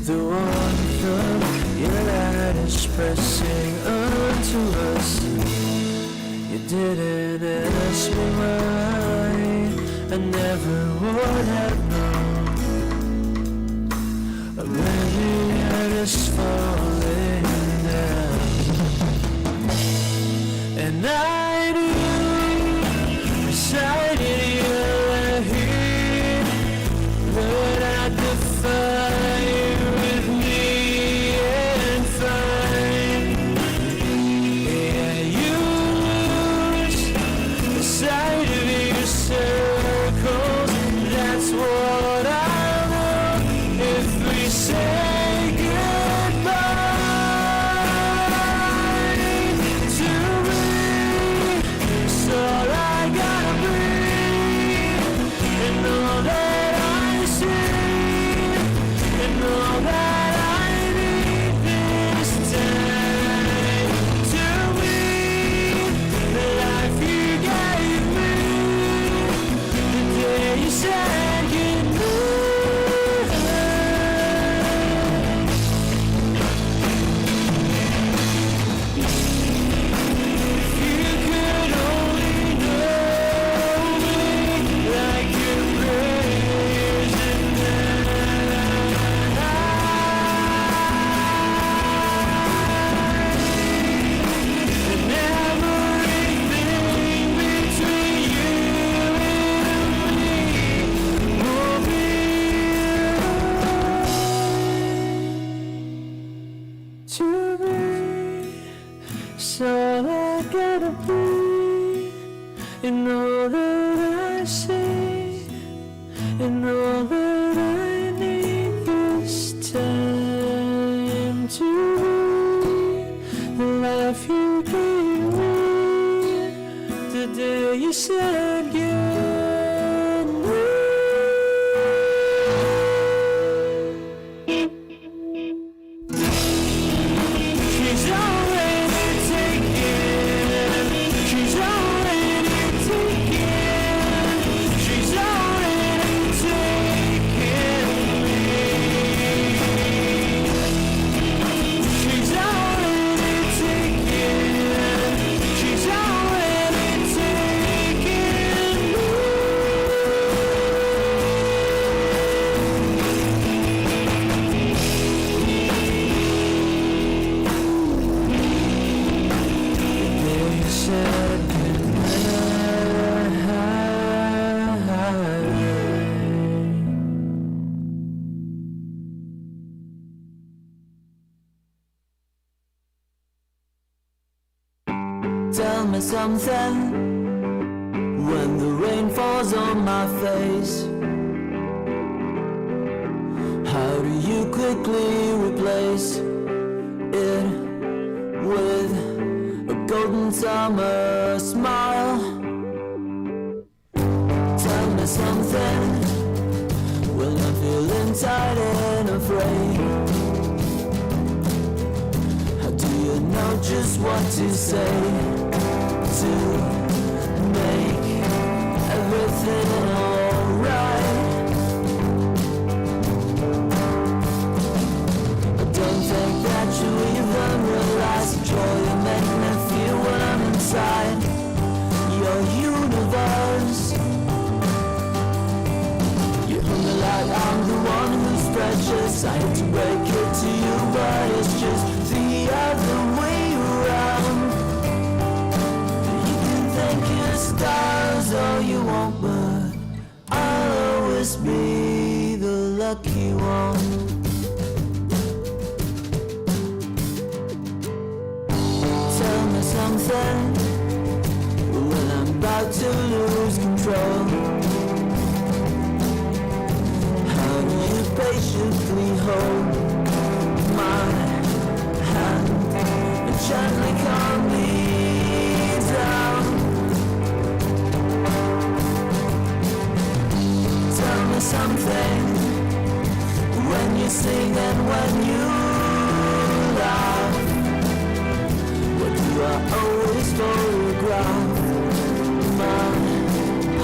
The warmth of your light is pressing onto us. You didn't ask me why, I never would have known. Oblivion is falling down. And I knew beside you were here. Put out the fire with me and find. Yeah, you lose the sight of your circles. That's what I know if we say goodbye to me. It's all I gotta breathe, and all that I see, and all that I need this time to be the life you gave me the day you said goodbye. If you could only know me like your prayers and night. And everything between you and me will be to me. It's all I gotta be, and all that I say, and all that I need this time to be the life you gave me the day you said goodnight. She's already taken. She's already taken. She's already taken me. She's already taken. She's already taken me. Tell me something when the rain falls on my face. How do you quickly replace it with summer smile. Tell me something when I'm feeling tired and afraid. How do you know just what to say to make everything alright? I don't think that you even realize the joy you make me feel when I'm inside your universe. You hurt me like I'm the one who's precious. I hate to break it to you, but it's just the other way around. You can thank your stars all you want, but I'll always be the lucky one. Tell me something when I'm about to lose control. How do you patiently hold my hand and gently calm me down? Tell me something when you sing and when you laugh. Why do I always photograph my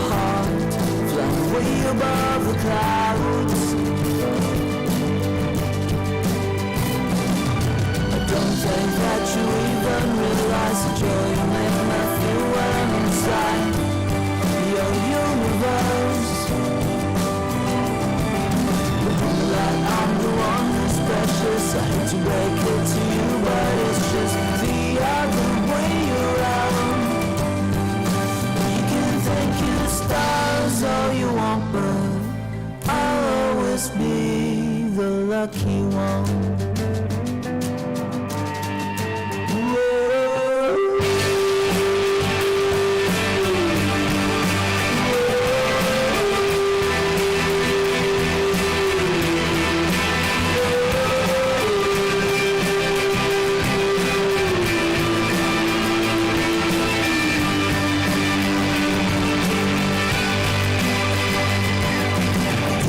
heart flying way above the clouds? I don't think that you even realize the joy you make me feel when I'm inside your universe. Like I'm the one who's precious. I hate to break it to you, but it's just the other way around. You can thank your stars all you want, but I'll always be the lucky one.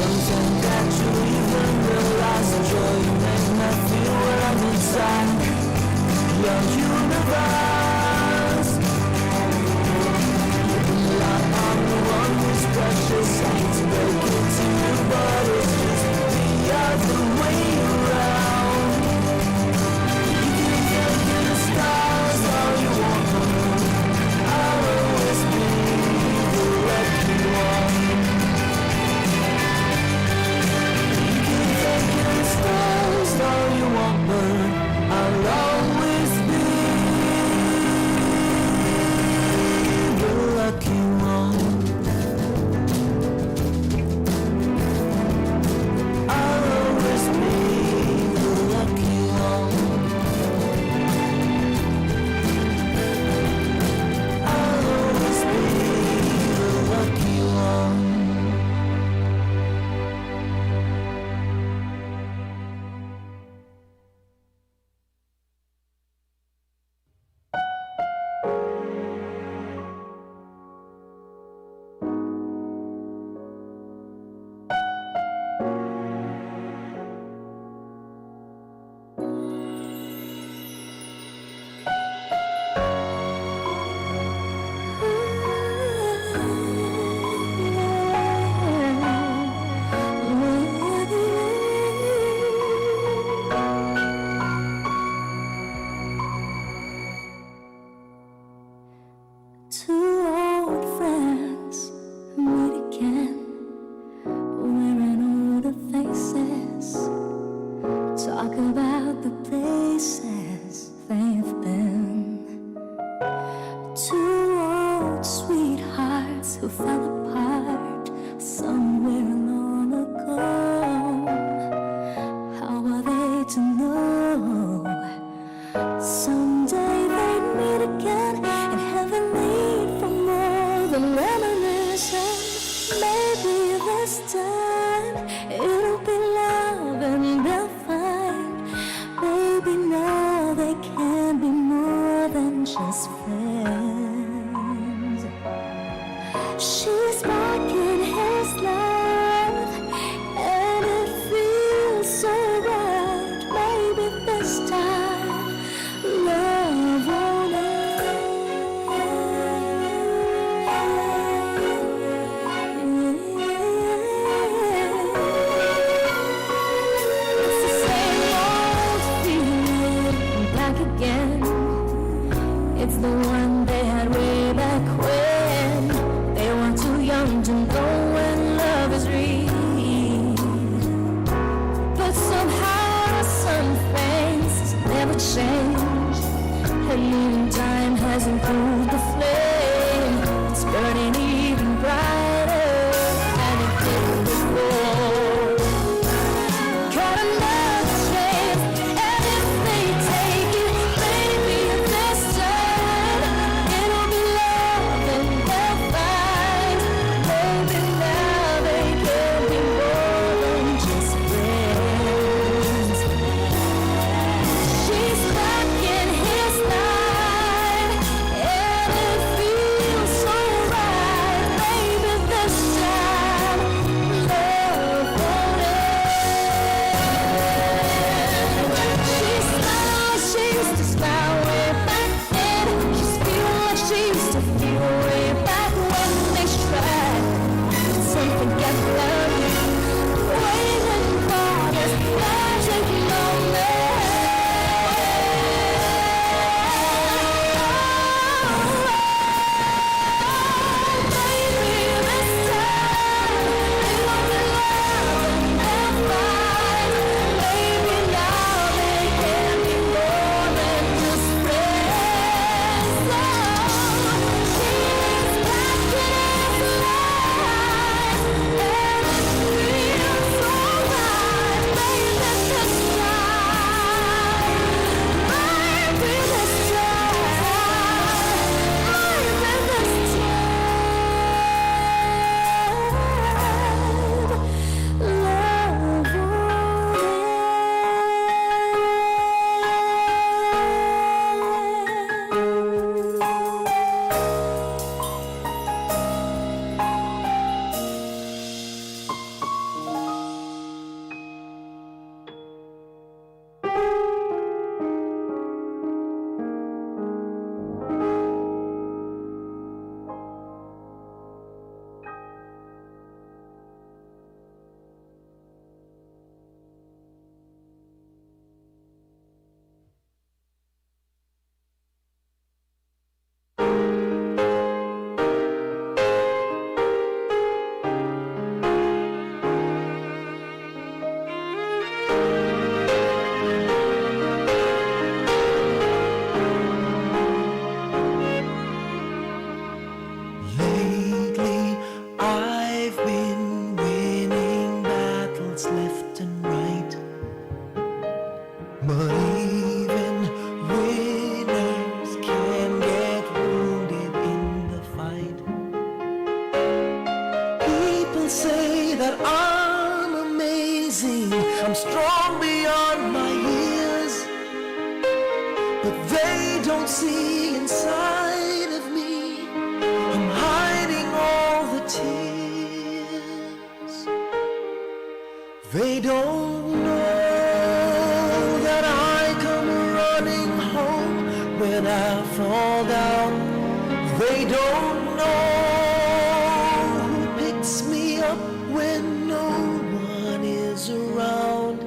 Don't think that you even realize the joy you make me When love is real, but somehow some things never change. And even time hasn't cooled the flame. It's burning even brighter than it did before. Got another chance, and if they take it, maybe this time it'll be love and they'll find. Maybe now they can be more than just friends. She's back in his life, and it feels so right. Maybe this time love won't end. She smiles, she used to smile way back then. She's feeling like she used to feel way back when they tried. Something kept her waiting for this magic moment. Oh, baby, this time it won't be love and fight. Maybe now they can be more than just friends. Oh, she's back in his life, and it feels so right, baby, this time. Maybe this time, maybe this time, love will end. Lately, I've been winning battles left and right. But even winners can get wounded in the fight. People say that I'm amazing, I'm strong beyond my years. But they don't see inside of me, I'm hiding all the tears. They don't know that I come running home when I fall down. They don't know who picks me up when no one is around.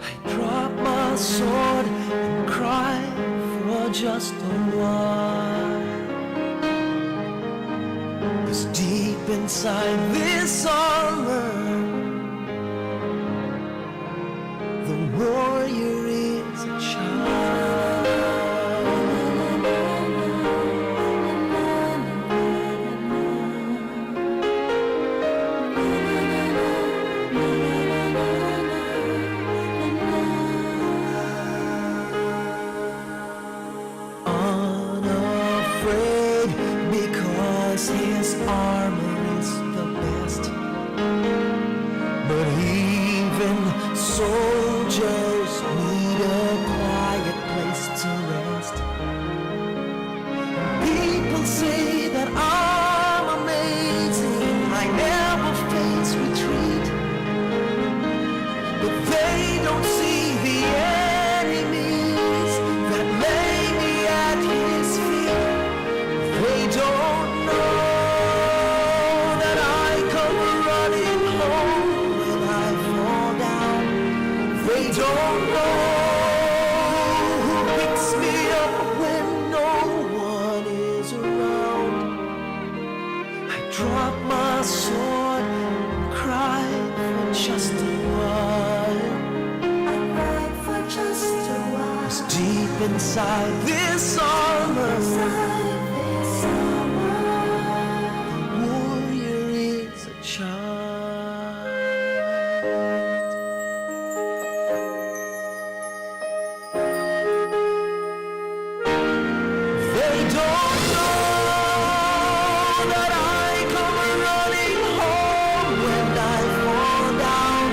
I drop my sword and cry for just a while. 'Cause deep inside this armor, the warrior is a child. Unafraid, because his armor is the best. But even soldiers need a quiet place to rest. People say that I'm amazing, I never face retreat. But they don't see the enemies that lay me at his feet. They don't know that I come running home when I fall down. They don't know who picks me up when no one is around. I drop My sword, cry for just a while. I cry for just a while. 'Cause deep inside this armor, inside this armor, the warrior is a child. They don't know that I come running home when I fall down.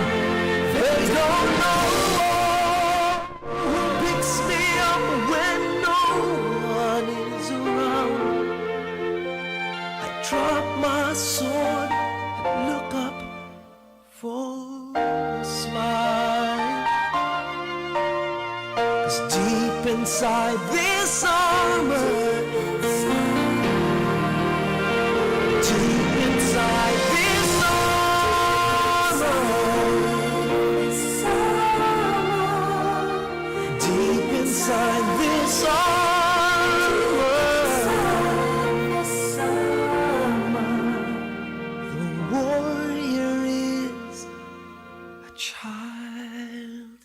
They don't know who picks me up when no one is around. I drop my sword and look up for a smile. 'Cause deep inside this armor, deep inside this armor, deep inside this armor, the warrior is a child.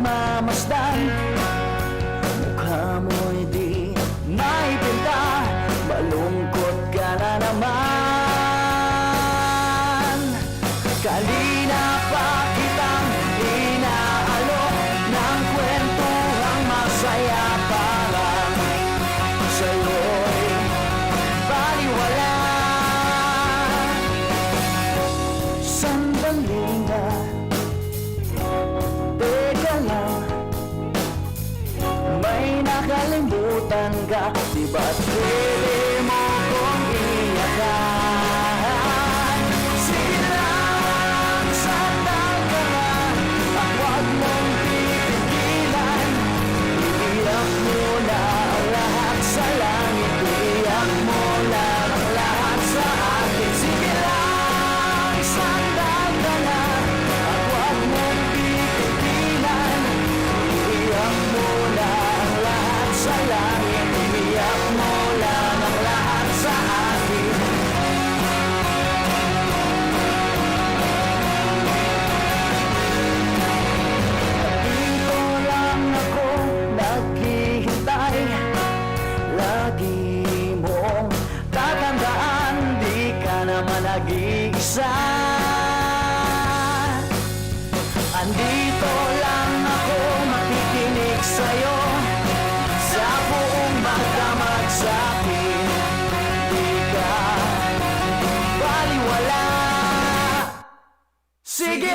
Mamasdan, mukha mo'y di maipinta, malungkot ka na naman. Kanina pa kitang inaalok ng kwentuhang masaya para sa'yo'y baliwala. Sandali nga, teka lang, may nakalimutan ka. Di ba pwede mo kong iyakan? Sige lang, sandal ka lang, at huwag mong pipigilan. Iiyak mo na ang lahat sa langit. Iiyak mo na ang lahat sa akin. Sige lang, sandal ka lang, at huwag mong pipigilan. Iiyak mo na ang lahat sa langit. Iiyak mo lang ang lahat sa akin. Dito lang ako naghihintay. Lagi mong tatandaan, di ka naman nag-iisa. Andito lang ako makikinig sa'yo, sa buong magdamag sa akin. Di ka baliwala. Sige